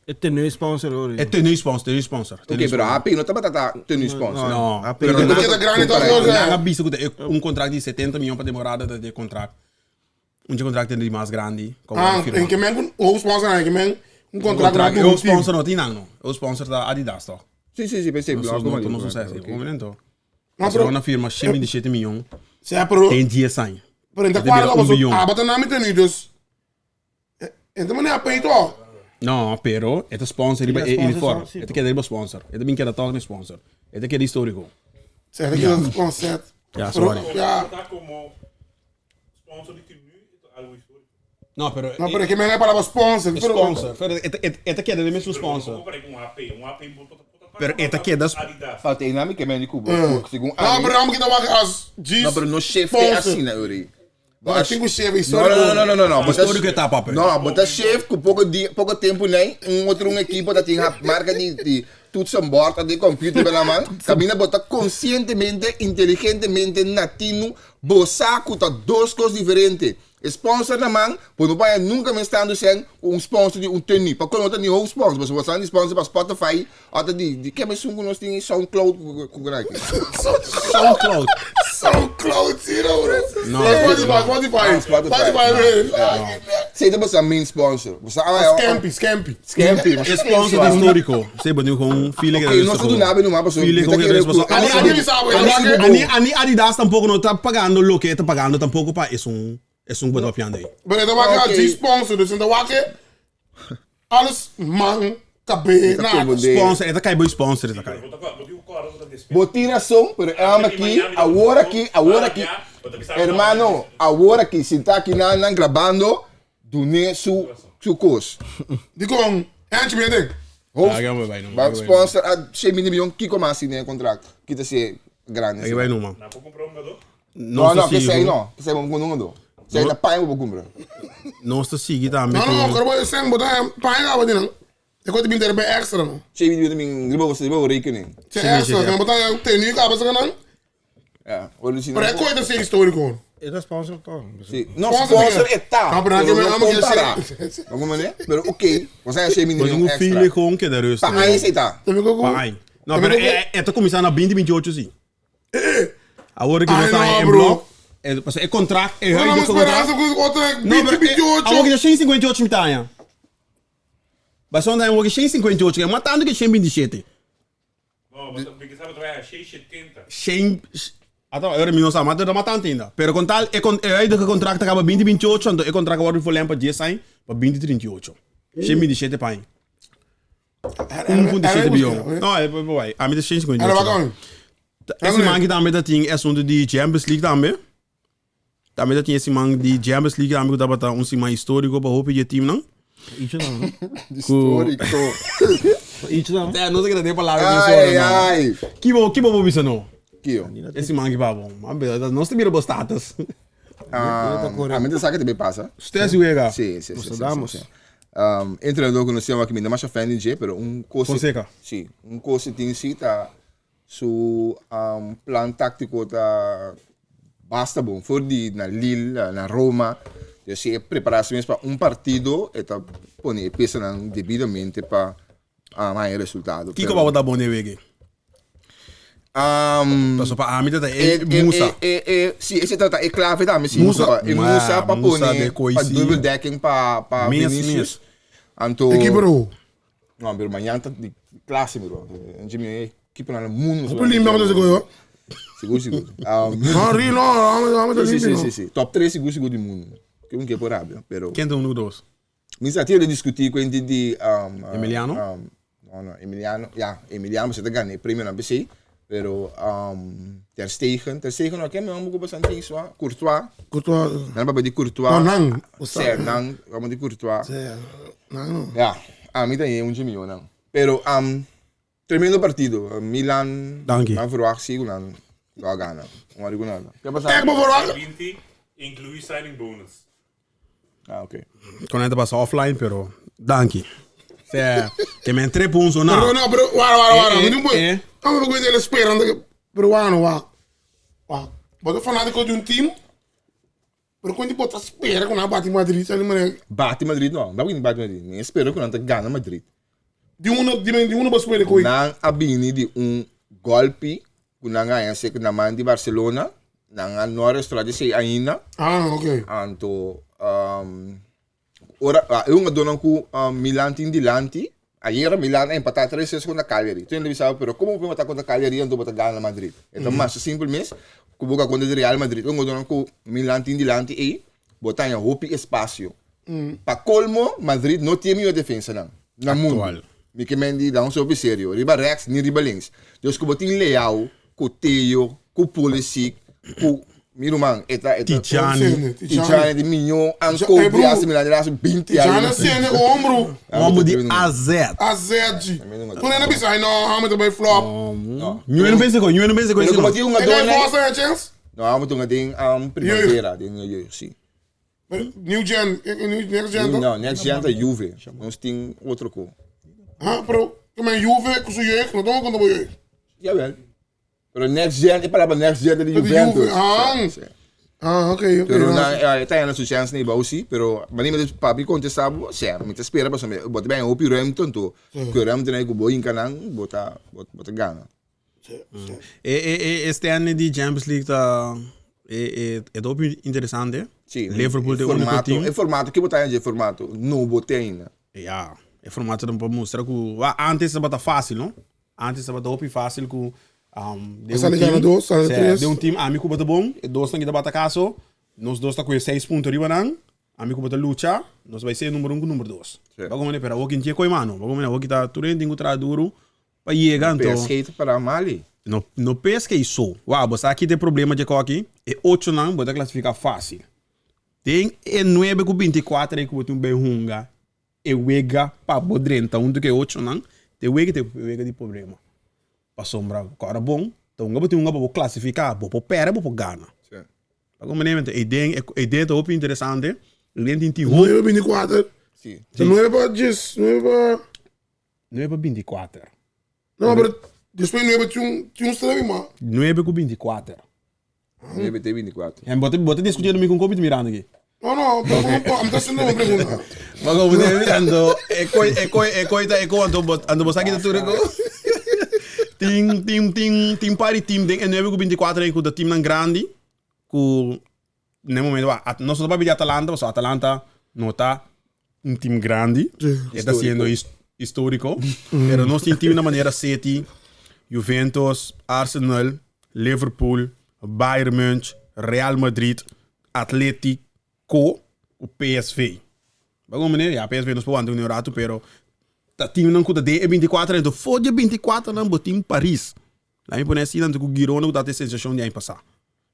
E tenue sponsor hoor. E tenue sponsor, tenue sponsor. Ok, pero HP no tabata ta tenue sponsor. No. HP Pero no. no Nike ta grandi toch, Comparado. hoor. Nan a bisa ku ta e un contract di 70 miyon pa temporada ta e contract. Un dje contract di mas grandi ku a Ah, wòrdu firma. en ke men ku hoofdsponsor en ke men un contract Contract, ku e un team. sponsor no tin nan no. E sponsor ta Adidas toch. Si, si, si, pensei. Nos blanco, no maar- sucesso. Ok. Un momento. No, pero Barcelona firma 127 miyon Sea, pero den 10 aña. pero en ta E ta bira cuadra un billion. ah, bata nami tenu dus. En ta manera pay toch. No, pero e ta sponsor riba Ja, e sponsor, uniform. sí, E ta keda riba sponsor. E ta bin keda toch ni sponsor. E ta keda historico. Zeg dat je dat concept. Ja, Pero, sorry. Ja. Ta como sponsor di team nu, e ta algo historico. No, pero No, pero ke men e palabra sponsor. e Pero sponsor. Pero e ta e ta keda den mesun Pero sponsor. no compara cu un HP, un HP bo ta bo ta Pero e ta keda Adidas. Falta een naam, ik heb mij niet goed. Segun No, ami. pero amo kita wak as G's. No, pero no shift sponsor. asina, Uri. No, ik think we share No, historico. no, no, no, no, no. But Historico ta, papi. No, but dat shift ku poko di poko tempo nei, un otro un equipo dat tin marca di di toetsenbord di computer bij man. Cabina bota conscientemente, inteligentemente natino, bo sa ku ta dos cos diferente. Sponsor na man, bo no paña nunca men stando sen un sponsor di un tenue. Pa kon no ta ni hoofdsponsor, bo sa di sponsor pa Spotify, ota di di ke mesun ku nos tin SoundCloud ku ku ku SoundCloud. SoundCloud, zero, bro. No. Spotify, Spotify. Ah, Spotify. Spotify, bro. Sei dat bosa main sponsor. Bosa ah, Scampy, Scampy. Scampy. E sponsor di historico. Sei bo nu gewoon feeling Oké, nos ta duna be numa paso. Feeling Mi ta gewoon kere paso. ku- Ani Ani ani sabe, ani ani- ani ani Adidas tampoco no ta pagando lo que ta pagando tampoco pa es un es un buen piano ahí. Pero ito wak Oké. G sponsor, dus in de wakke. Alles man, kabé, nada. Sponsor, e ta kai boy sponsor e ta kai. Bo tin rason, pero e hòmber aki, awor aki, awor aki, hermano, awor aki, sinta aki nan nan grabando, dun'é su su kos. Dikon? Anchi mi a den. Hoofd, ba sponsor a shen mil miyon, kiko mas tin den e kontrakt? Kita si grandi asina. No, no, pesei no. Pesei bo no kumpra. Pesei ta paña bo por kumpra. Nos ta sigui tambe ku. No, no, kor bo sen bo ta paña kaba di nan. E kos ta bin derbe extra no. Che bi bin riba bo riba bo rekening. Che extra, nan bo ta teni kaba sa nan. Ja, ora si Pero e kos ta ser historico. E ta sponsor toch? Si. No, sponsor e ta. No, pero no compara. No comprende? Pero ok, bo sa che mini Bo tin un extra. feeling gewoon keda rustig. Pa aña si ta. Pa aña. No, pero e ta kuminsá na binti binti ocho si. Awor ki nos Ai, ta no, en bro. blok, e, pasobra e contract, e Pero huidige nos contract. esperanza ku otro No, pero 20, e, awor 28. ki ta 158 mi ta haña. Pasobra awor ki 158, e mas tantu ki 127. No, bo ta bisa bo ta bai a 670. Shen, ata, awor mi no sa, ma ta mas tantu ainda. Pero kon tal, e, kon, e huidige contract ta kaba 2028, anto e contract a wòrdu verlengd pa 10 aña, pa 2038. 127 pa aña. 1.7 biljoen. No, e bai. Ami ta 158. E siman aki tambe ta tin e asuntu di Champions League tambe. Tambe ta tin e siman di Champions League tambe ku tabata un siman historiko pa hopi di e teamnan. Icho nan, no? Historico. Icho nan. Eh, no se keda den palabra di Ai, sora, no. ai. Kibo, kibo bo bisa no? Kio. E siman aki pa bo. Nos ta mira bo status. Ah, a mi ta sa ke ta bay pasa. Usted si wega. Sí, sí, sí, sí, Nostradamus. sí, sí. Um, entrenador ku nos tin aki, mi no masha fan di dje, pero un kos Fonseca. Sí, un kos tin si ta su um, plan táctico ta basta bon. For di na Lille, na Roma. Dus si e prepara su mes pa un partido, e ta pone e piesanan debidamente pa um, haña resultado. Kiko Pero- pa bo ta bon den wega? Um, Paso pa ami ta e E, e, Musa. E, e, e, si, ese trata e clave tambe, si. Musa. E Musa pa Musa pone, de pa Koisi. dubbel dekking pa, pa Mes, Vinicius. mes. Anto, E keeper ho. No, pero mañana ta di clase, bro. Enche mi equipo na mundo. Hopi limpio amo ta sigur yo. Sigur, sigur. Um, No, ri no, amo amo ta si, si, limpio. si, si. Top 3 sigur, sigur di mundo. Que un que por rabia, pero Ken ta uno dos? Mi sa tira discuti cu enti di um, Emiliano? Um, no, no, Emiliano, ja, Emiliano se ta gana e premio na BC, pero um, Ter Stegen, Ter Stegen no, ken mi hombre cu bastante tin swa, Courtois. Courtois. Nan papia di Courtois. No, nan. Ser, nan, vamos di Courtois. Ser, nan no. Ja, a mi ta un dje nan. Pero um, tremendo partido. Milan, Danki. nan verwacht si cu nan lo a gana. Un arigo nada. Ke pasa? Ek bo verwacht. 20, inclui signing bonus. Ah, ok. Kon ta pasa offline, pero danki. Sea, que me entré punto na. Pero no, pero wara wara wara. Eh, Mi no eh. Amo porque ele esperando que peruano wa. Wa. Bo ta fanático de un team. Pero quando bota espera com a bate Madrid, ali mané. Bate Madrid no, no bate Madrid. Mi espero cu nan ta gana Madrid. Di uno di di uno bo spera cu. Nan a bini di un golpi cu nan a haña sek na man di Barcelona. Nan a no a restora di esey ainda. Ah, ok. Anto um, ora ah, e hungadornan cu um, Milan tin dilanti. Ayera Milan a empata 3-3 contra Cagliari. Toen a bisa, pero como bo por empata contra Cagliari anto bo ta gana Madrid? E ta masha simpel mes cu bo ka contra di Real Madrid. E hungadornan cu Milan tin dilanti ey, bo ta haña hopi espacio. Pa colmo, Madrid no tin e mihor defensanan na mundo. Actual. Mi ke men di da un sopi serio. Riba rechts ni riba links. Dus ku bo tin Leao, ku Theo, ku Pulisic, ku mi ruman, e ta, e ta. Tijani. Tijani di mihor Eh, aankoop bro. di AC Milan di laatste 20 jaar. Tijani a sende ku hombro. Homo di AZ. AZ. Toen hij bisa, hij no, hij moet erbij flop. Nhu no pensa ko, nhu no pensa ko Pero ese como no. tin un Ik gador heb nee. vast een chance. No, amo tunga den um, primavera, den jeugd, si. New Gen, new, next gen toch? No, next gen ta Juve. Nos tin otro ko. Ha, pero ik mijn Juve, ku su jeugd, no toch konta bo jeugd. Jawel. Pero next gen, e palabra next gen ta di Ta di Juventus. Juve, ah. Si, si. Ah, oké, oké. Pero ja. na, eh, ta yana su chance ni bou si, pero mani mi papi contesta bo, si, mi ta spera pasobra bo ta bay hopi ruimte anto, ku ruimte nan ku bo hinka nan, bo ta, bo ta gana. E, e, e, este aña di Champions League ta e, e, e ta hopi interesante. Sí, Liverpool e ta e único formato, team. E formato, ki bo ta dje formato? Nobo te ainda. Ja, e formato ta pa mustra ku wa antes tabata fácil, no? Antes tabata hopi fácil ku um, de un Sali team, gana dos, sali sí, tres. de un team ami ku bata bon, e dos nan ki tabata kaso, nos dos ta ku e seis punto riba nan. Ami ku bo ta lucha, nos bai ser number un ku number dos. Sí. Ba komprende? Pero awor kin tie koi mano. Ba komprende? Awor ki ta tur hende tin ku traha duru pa yega anto. PSG ta para mali. No, no PSG so. Wou, bo sa ki ta e problema dje koki? E ochonan bo ta klasifiká fásil. Den e nuebe ku bintikuater ei ku bo tin bai hunga e wega pa bo drenta huntu ku e ochonan, te wega ta e wega di problema. Pasobra kòrda bon, ta hunga bo tin hunga pa bo klasifiká, bo por pèrdè, bo por gana. Sí. Pa como manera e den e den ta hopi interesante. E den tin tin hopi. 9 24. Si. 9 pa 10, 9 pa 9 pa 24. No, pero después 9 tin un tin un strevi ma. 9 ku 24. 9 te 24. En bo ta bo ta discutiendo mi con kopi mirando aquí. No, no, pero okay. I'm just haciendo una pregunta. Maar como te mirando, e koi e koi e koi ta e koi anto bo anto bo sa kita tur e ko. Tin tin tin tin par di team den e 9 ku 24 ei ku ta teamnan grandi ku na e momento wa nos no ta papia di Atalanta pasobra Atalanta no ta un team grandi e ta siendo historico pero nos tin teamnan manera City, Juventus, Arsenal, Liverpool, Bayern Munch, Real Madrid, Atletico ku PSV. Bo como manera? Ya PSV nos por wanta un rato pero ta teamnan ku ta den e 24 anto for di e 24 nan bo tin Paris. Laat mi pone asina anto ku Girona ku ta e sensashon di aña pasá.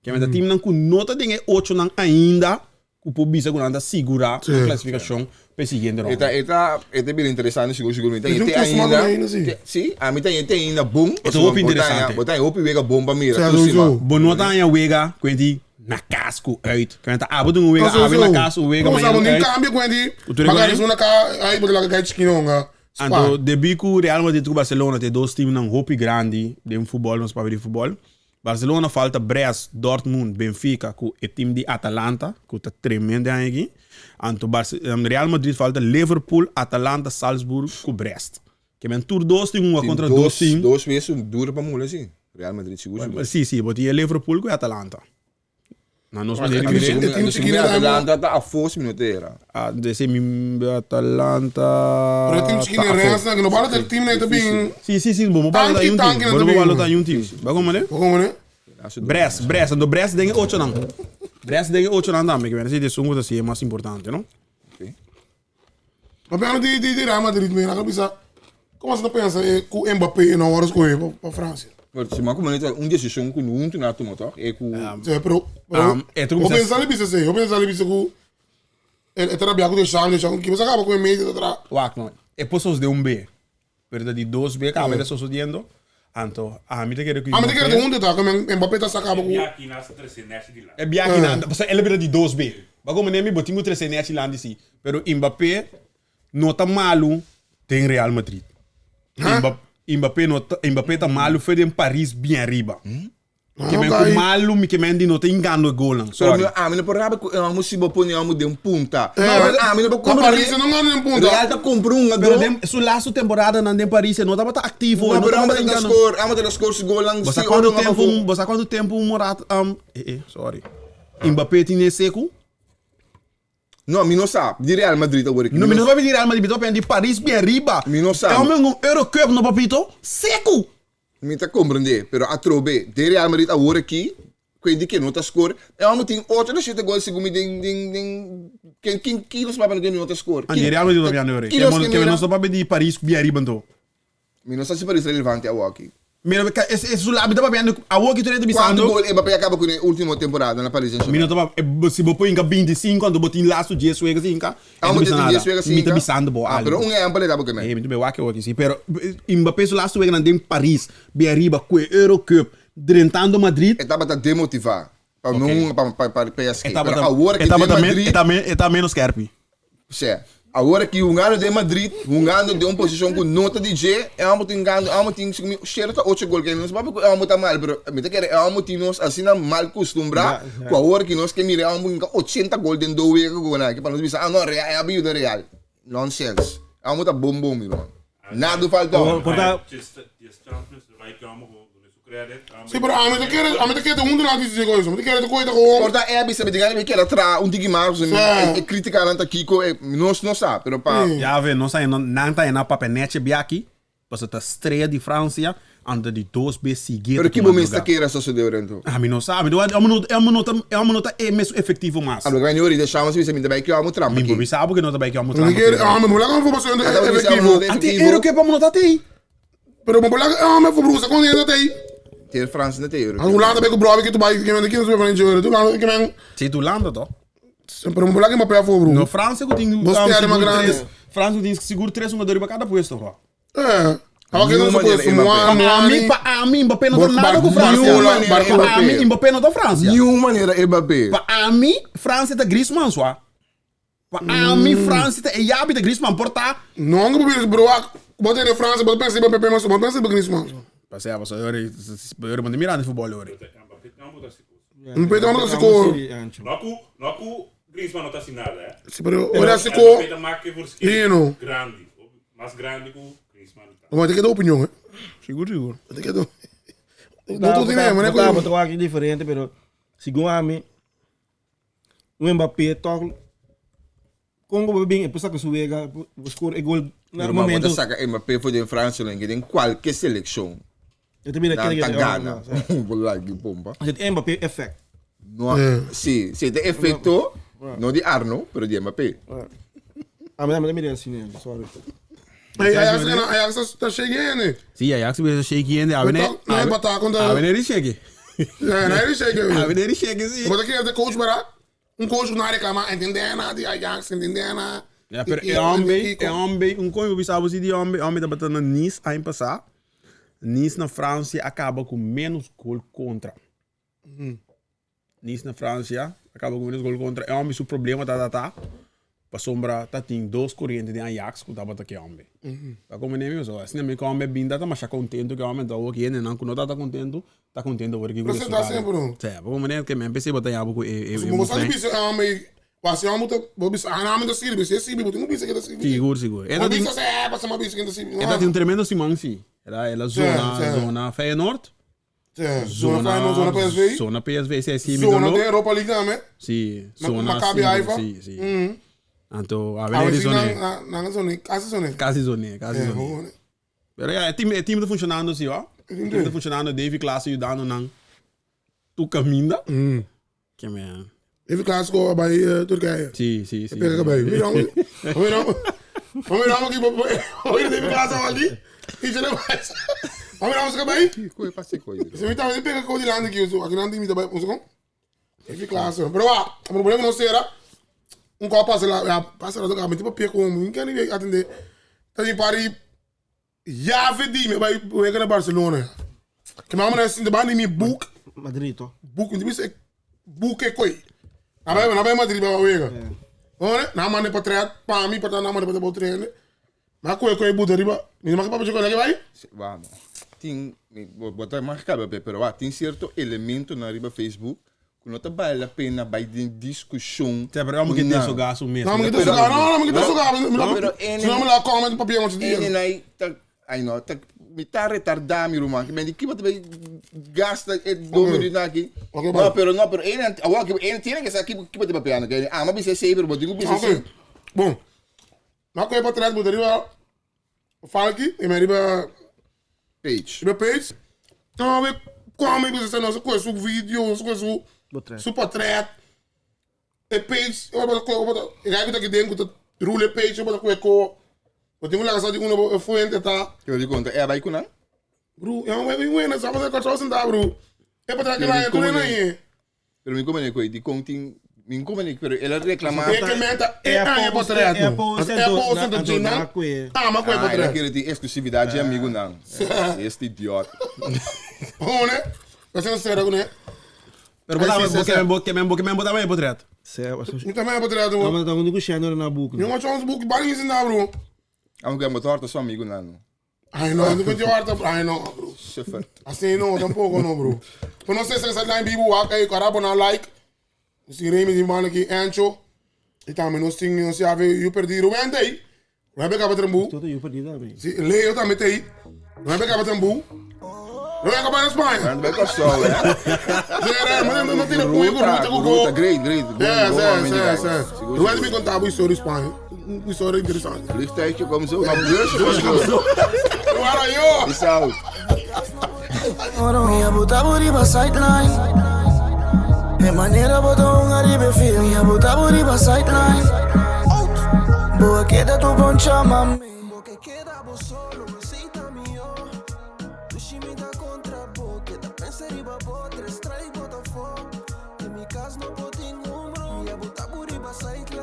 Ke ta teamnan ku no ta den e ochonan ainda ku por bisa ku nan ta sigurá nan klasifikashon pa e siguiente ronda. E ta e ta e ta bira interesante sigur sigur mi ta Es un te kos ainda malo ainda, si. te si ami ta te ainda bon E ta hopi interesante. bo ta hopi wega bon pa mira Sa, tur sowieso. siman. Bo no ta haña wega ku enti na kas ku uit. Ku enta abo tin un wega awe na kas un wega No, mañana sa, bo uit. cambio ku enti Ku tur e Baka goe? una ka ai bo laga gai chikino nga. Spa. Anto debí ku Real Madrid ku Barcelona ta e dos teamnan hopi grandi den futbòl nos papia di futbòl. Barcelona falta Brest, Dortmund, Benfica ku e team di Atalanta ku ta tremendo e aña aki. Anto Real Madrid falta Liverpool, Atalanta, Salzburg ku Brest. Ke men tur dos tin hunga Tin kontra dos team. Dos wesu duro pa mula si. Real Madrid sigur sigur. Si si, bo tin e Liverpool ku e Atalanta. Na nos manera di E mira. team Anto chikito sigur Atalanta ta afo si mi no ta era. Ah, dese mi Atalanta. Pero e team chikito ta afo. Rennes na, no bala ta team na ta bin. Si si si, bo no bala ta Tanki, un team. tanki na Bo ta no bala bin. ta un team. Ba como ne? Ba como ne? Brest, Brest, anto Brest den e ochonan. Brest den e ochonan tambe, ke si esun ku ta si e mas importante, no? Papiando di di di Real Madrid mi a bisa como asina ta pensa e cu Mbappé no awor a scoge pa pa Francia. Pero si man como un decision cu hunto nan a tuma toch e cu Sí, pero pero E ta ho cuminsa pensa li bisa esey, ho pensa li bisa cu e e ta rabia cu Deschamps, Deschamps cu kiba sa caba cu e medio ta traha. Wak no, e por sosode un be, pero ta di dos be caba e ta sosodiendo, anto ami ta kere cu Ami ta kere Mbappé cu hunto ta, cu Mbappé ta sa caba E cu. biaha nan sa trece nechi dilanti. E biaha nan, pasobra el a bira di dos be. Ba como nemi bo tin cu trece nechi dilanti si, pero Mbappé no ta malu den Real Madrid. Mbappé no ta, Mbappé ta malu fe den Paris bien ariba. Ke men ku malu mi ke men di no ta ingando e golnan. Pero Sorry. mi ami no por rabia ku e homo si bo pone e homo den punta. Eh, Pero ami no por na compra Paris e no gana den punta. Real ta compra un Pero gadó. den su laatste temporadanan den Paris e no tabata activo, e No, no pero tabata amo ta ingando. score, amo ta score su golnan Bo sa si cuanto ora tempo, un bo sa cuanto tempo Morata, eh eh, sorry. Mbappé tin e seku? No, mi no sa. Di Real Madrid awor aki. No, mi no papia di Real Madrid, mi ta papia di Paris bien riba. Mi no sa. E hombre un Eurocup no papito, seku. Mi ta comprende, pero atrobe, den Real Madrid awor aki, cu di ke no ta score, e homber tin ocho of shete gol segun mi den, den, den, ken, ken, ken nos papia no ta score? Di Real Madrid papia awor aki. Ken nos Ke nos ta papia di Paris bien riba anto. Mi no sa si Paris relevante awor aki. Mira, es, es su mi ta papiando, awor ki tu ta bisando. Cuanto gol Mbappé a caba cu den ultimo temporada na Paris Saint-Germain? Mi no ta papia, si bo por hinca 25, anto bo tin laatste 10 wega hinca. Ah, bo tin 10 wega Mi ta bisando bo Ah, algo. pero un ehempel e ta bo ke men. Eh, mi ta be wak awor aki si, pero Mbappé su laatste weganan den Paris, be ariba cu e Eurocup, drentando Madrid. E tabata demotiva pa no hunga pa pa pa PSG. E tabata, Pero awor e ki den tabata men, Madrid, e ta men, e ta menos skerpi. Sè, awor aki hungando den Madrid, hungando den un posishon ku no ta di dje, e hòmber tin gando, e hòmber tin siku mi shera ta ocho gol ke nos papia ku e hòmber ta mal, pero mi ta kere e hòmber tin nos asina mal kustumbrá ku awor aki nos ke mira e hòmber hinka ochenta gol den dos wega ku nan aki pa nos bisa ah no Real e a bin yuda Real. Nonsens. E hòmber ta bon bon mi ruman. Nada falta hòmber. Sí, pero ami ta kere, ami ta kere ta huntu nan di con eso. Mi ta kere ta koe ta gewoon. Por ta e bisa mi tin gana mi keda traha un tiki mas, Sí. e kritikanan ta kiko, e nos no sa, pero pa Ya ve, nos a nan ta ena papia neche biaki, pasobra ta strea di Francia. Anto di dos bes sigui Pero ki bo mester kere a sosode ora anto? Ami no sa, ami no no ta e no ta e mesun efectivo mas. Abo ke ori de shama si bisa mi ta bai ki amo trampa Mi ki. bo bisa abo ke no ta bai ki amo trampa Mi kere ki. ame bo laga amo for Ata bo bisa amo efectivo. no ta Ante efectivo. ero ke pa mo no ta tei. Pero bo laga ame for brusa kon ta tei. Ter Frans na tei ero. An Hulanda bai ku brobi ki tu bai ki men ki no se bai tu Hulanda ki men. Si tu Hulanda to. Pero bo laga Mbappé afo bro. No Fransia ku tin Bo sterre mas grande. Fransia ku tin sigur tres hungador riba kada puesto bro. Eh. Awa ke no se puede Pa ami, pa ami Mbappé no ta nada ku Fransia. Pa ami Mbappé no ta Fransia. Niun manera Mbappé. Pa ami Fransia ta Griezmann swa. Pa ami Fransia ta e yabi ta Griezmann por ta. No bo bisa bro bo tene Fransia bo ta pensa riba Mbappé mas bo ta pensa riba Griezmann. Pasea paso yori yori bo ta mira di futbol yori. Mbappé tambo ta sigur. Mbappé tambo ta sigur. No ku no ku Griezmann no ta hasi nada eh. Si pero ora sigur. Mbappé ta make verschil grandi. Mas grandi ku Griezmann ta. Bo ta keda opinion eh. Sigur sigur. Bo ta keda. No tur tin eh, Bo ta bo ta wak diferente pero segun ami un Mbappé tok kon ku bo bin e por saka su wega bo score e gol na Pero ma bo momento. ta saka Mbappé for den Francia lo den kualke selekshon. E ta bira Nan kere ta kere gana. Bo like di pompa. Zit Mbappé effect. No, si, si, de efecto, no di Arno, pero di Mbappé. A mi mira así, sorry. Hey, Ajax gana, Ajax ta shaky hende. Si, Ajax bira shaky hende. A No, no, bata contra. A venir shaky. Ja, nee, die shaky. A venir shaky, si. Wat ik de coach bara, un coach na reclama, entende na di Ajax, entende na. Ja, pero e homem, e homem, um coin bisa você de homem, homem tá batendo Nice aí passar. Nice na França acaba com menos gol contra. Nice na França acaba com menos gol contra. E homem, seu problema tá tá tá. Pa sombra tá tem dois correntes de Ajax que tá batendo aqui homem. Tá como nem mesmo, assim nem que homem binda tá mas contento que homem tá o que não que não tá contento, tá contento porque Você tá sempre, bro. É, como nem que me pensei botar ya buco e e. Mas você bisa homem, você homem tá, você bisa, ah, não, tá sirve, você sirve, você não bisa que tá sirve. Seguro, seguro. Ela tem, bisa é, você não bisa que tá sirve. Ela tem um tremendo Simão, sim. Ela ela zona zona Feyenoord. Zona Feyenoord, zona PSV. Zona PSV, sim, sim, Zona de Europa League também. Sim, zona Maccabi Haifa. Sim, sim. Anto, a ver, zona. Na zona, quase zona. Quase zona, quase zona. Pero ja, het team, het team tá funcionando assim, ó. O team tá funcionando, Davy Klaassen ajudando não. Tu caminha. Que man. Davy Klaassen go bij Turkije. Sim, sim, sim. Pega bij. Wie dan? Wie dan? Wie dan aqui? Oi, Davy Klaassen ali. E já não vai. Vamos lá, você bij? Koi pase koi. Você me tá pega com de land aqui, aqui não tem me também, você com? Davy Klaassen. Pero ah, o problema não será um copo passa lá, passa lá do carro, tipo pega com, não quer nem atender. Tá de pari Ja, verdien, me bij we naar Barcelona. Que mama na assim, de bani mi boek, Madrid, toch? boek, niet mis boek e koi. Na bij na bij Madrid bij wega. Hoor, na man pa treat, pa mi pa na man pa trainen. Maar koi koi boet riba. Mi mag pa chocolate bij? Vamos. Tin, bota mais cabe, pero ah, tem certo elemento na riba Facebook que não tá vale a pena vai de discussão. Sim, pero vamos que tem seu gasto mesmo. Não, mas que tem seu gasto, não, não, que tem seu gasto. Pero Não, me lá comment papier want die. En tá, ai não, tá me tá retardando, meu irmão. Que me que você gasta e do minuto aqui. No, pero no, pero ele, ele tem que saber que que papier que ah, mas você sempre, mas digo você. Bom. Maar kon je pas terecht moeten riba Falky, e riba page. Riba page. Nou, we kwamen ik dus nou, ze zoek video, ze zoek su portret. E page, wat ik ga dat ik denk dat rule page, wat ik ko. Wat ik moet laten zien una fuente ta. Eu digo conta, é vai com não? Bro, ja, we we we sabe dat ik zo daar bro. E portret que lá, tu nem aí. Pero me come coi, di contin mi come pero ela reclama. E que meta e a portret. É post, É post do Gina. Ah, mas coi Ah, ela portret. quer ter exclusividade de amigo não. Este idiota. Oh, né? Você não será, né? Pero botava, que men que men botava aí portret. Sério, Mi também é portret. Mas tá muito cheio na boca. Eu não uns book bari in daar bro. Amo que motor tá só amigo não. Ai não, não conte horta, ai não, bro. Chauffeur. Assim não, tampouco não, bro. Pero não sei se essa line bibo wak aí, cara, bona like. Se remi di man aqui ancho. E também não sing, não se ave, eu perdi o ente aí. Não é pegar trambu. Todo eu perdi também. Se Leo também tem. Não é pegar trambu. Não é acabar na Espanha. Não vai com sol, né? Zé, mas não tem punho com ruta com Ruta, great, great. É, é, é, é. Ruta me contava uma história Espanha. Uma história interessante. Vliegtuigje komt zo, maar busje komt zo. Waar are you? Peace out. Mi a buta bo riba sideline. E manera bo ta hunga riba e field. Mi a buta bo riba sideline. Bo a keda tur poncha, mami. Bo ke keda bo solo, esei ta mihó. Dushi mi ta kontra bo, keda pensa riba bo. Tres strike bo ta fo. Den mi kas no por tin un bro. Mi a buta bo riba sideline.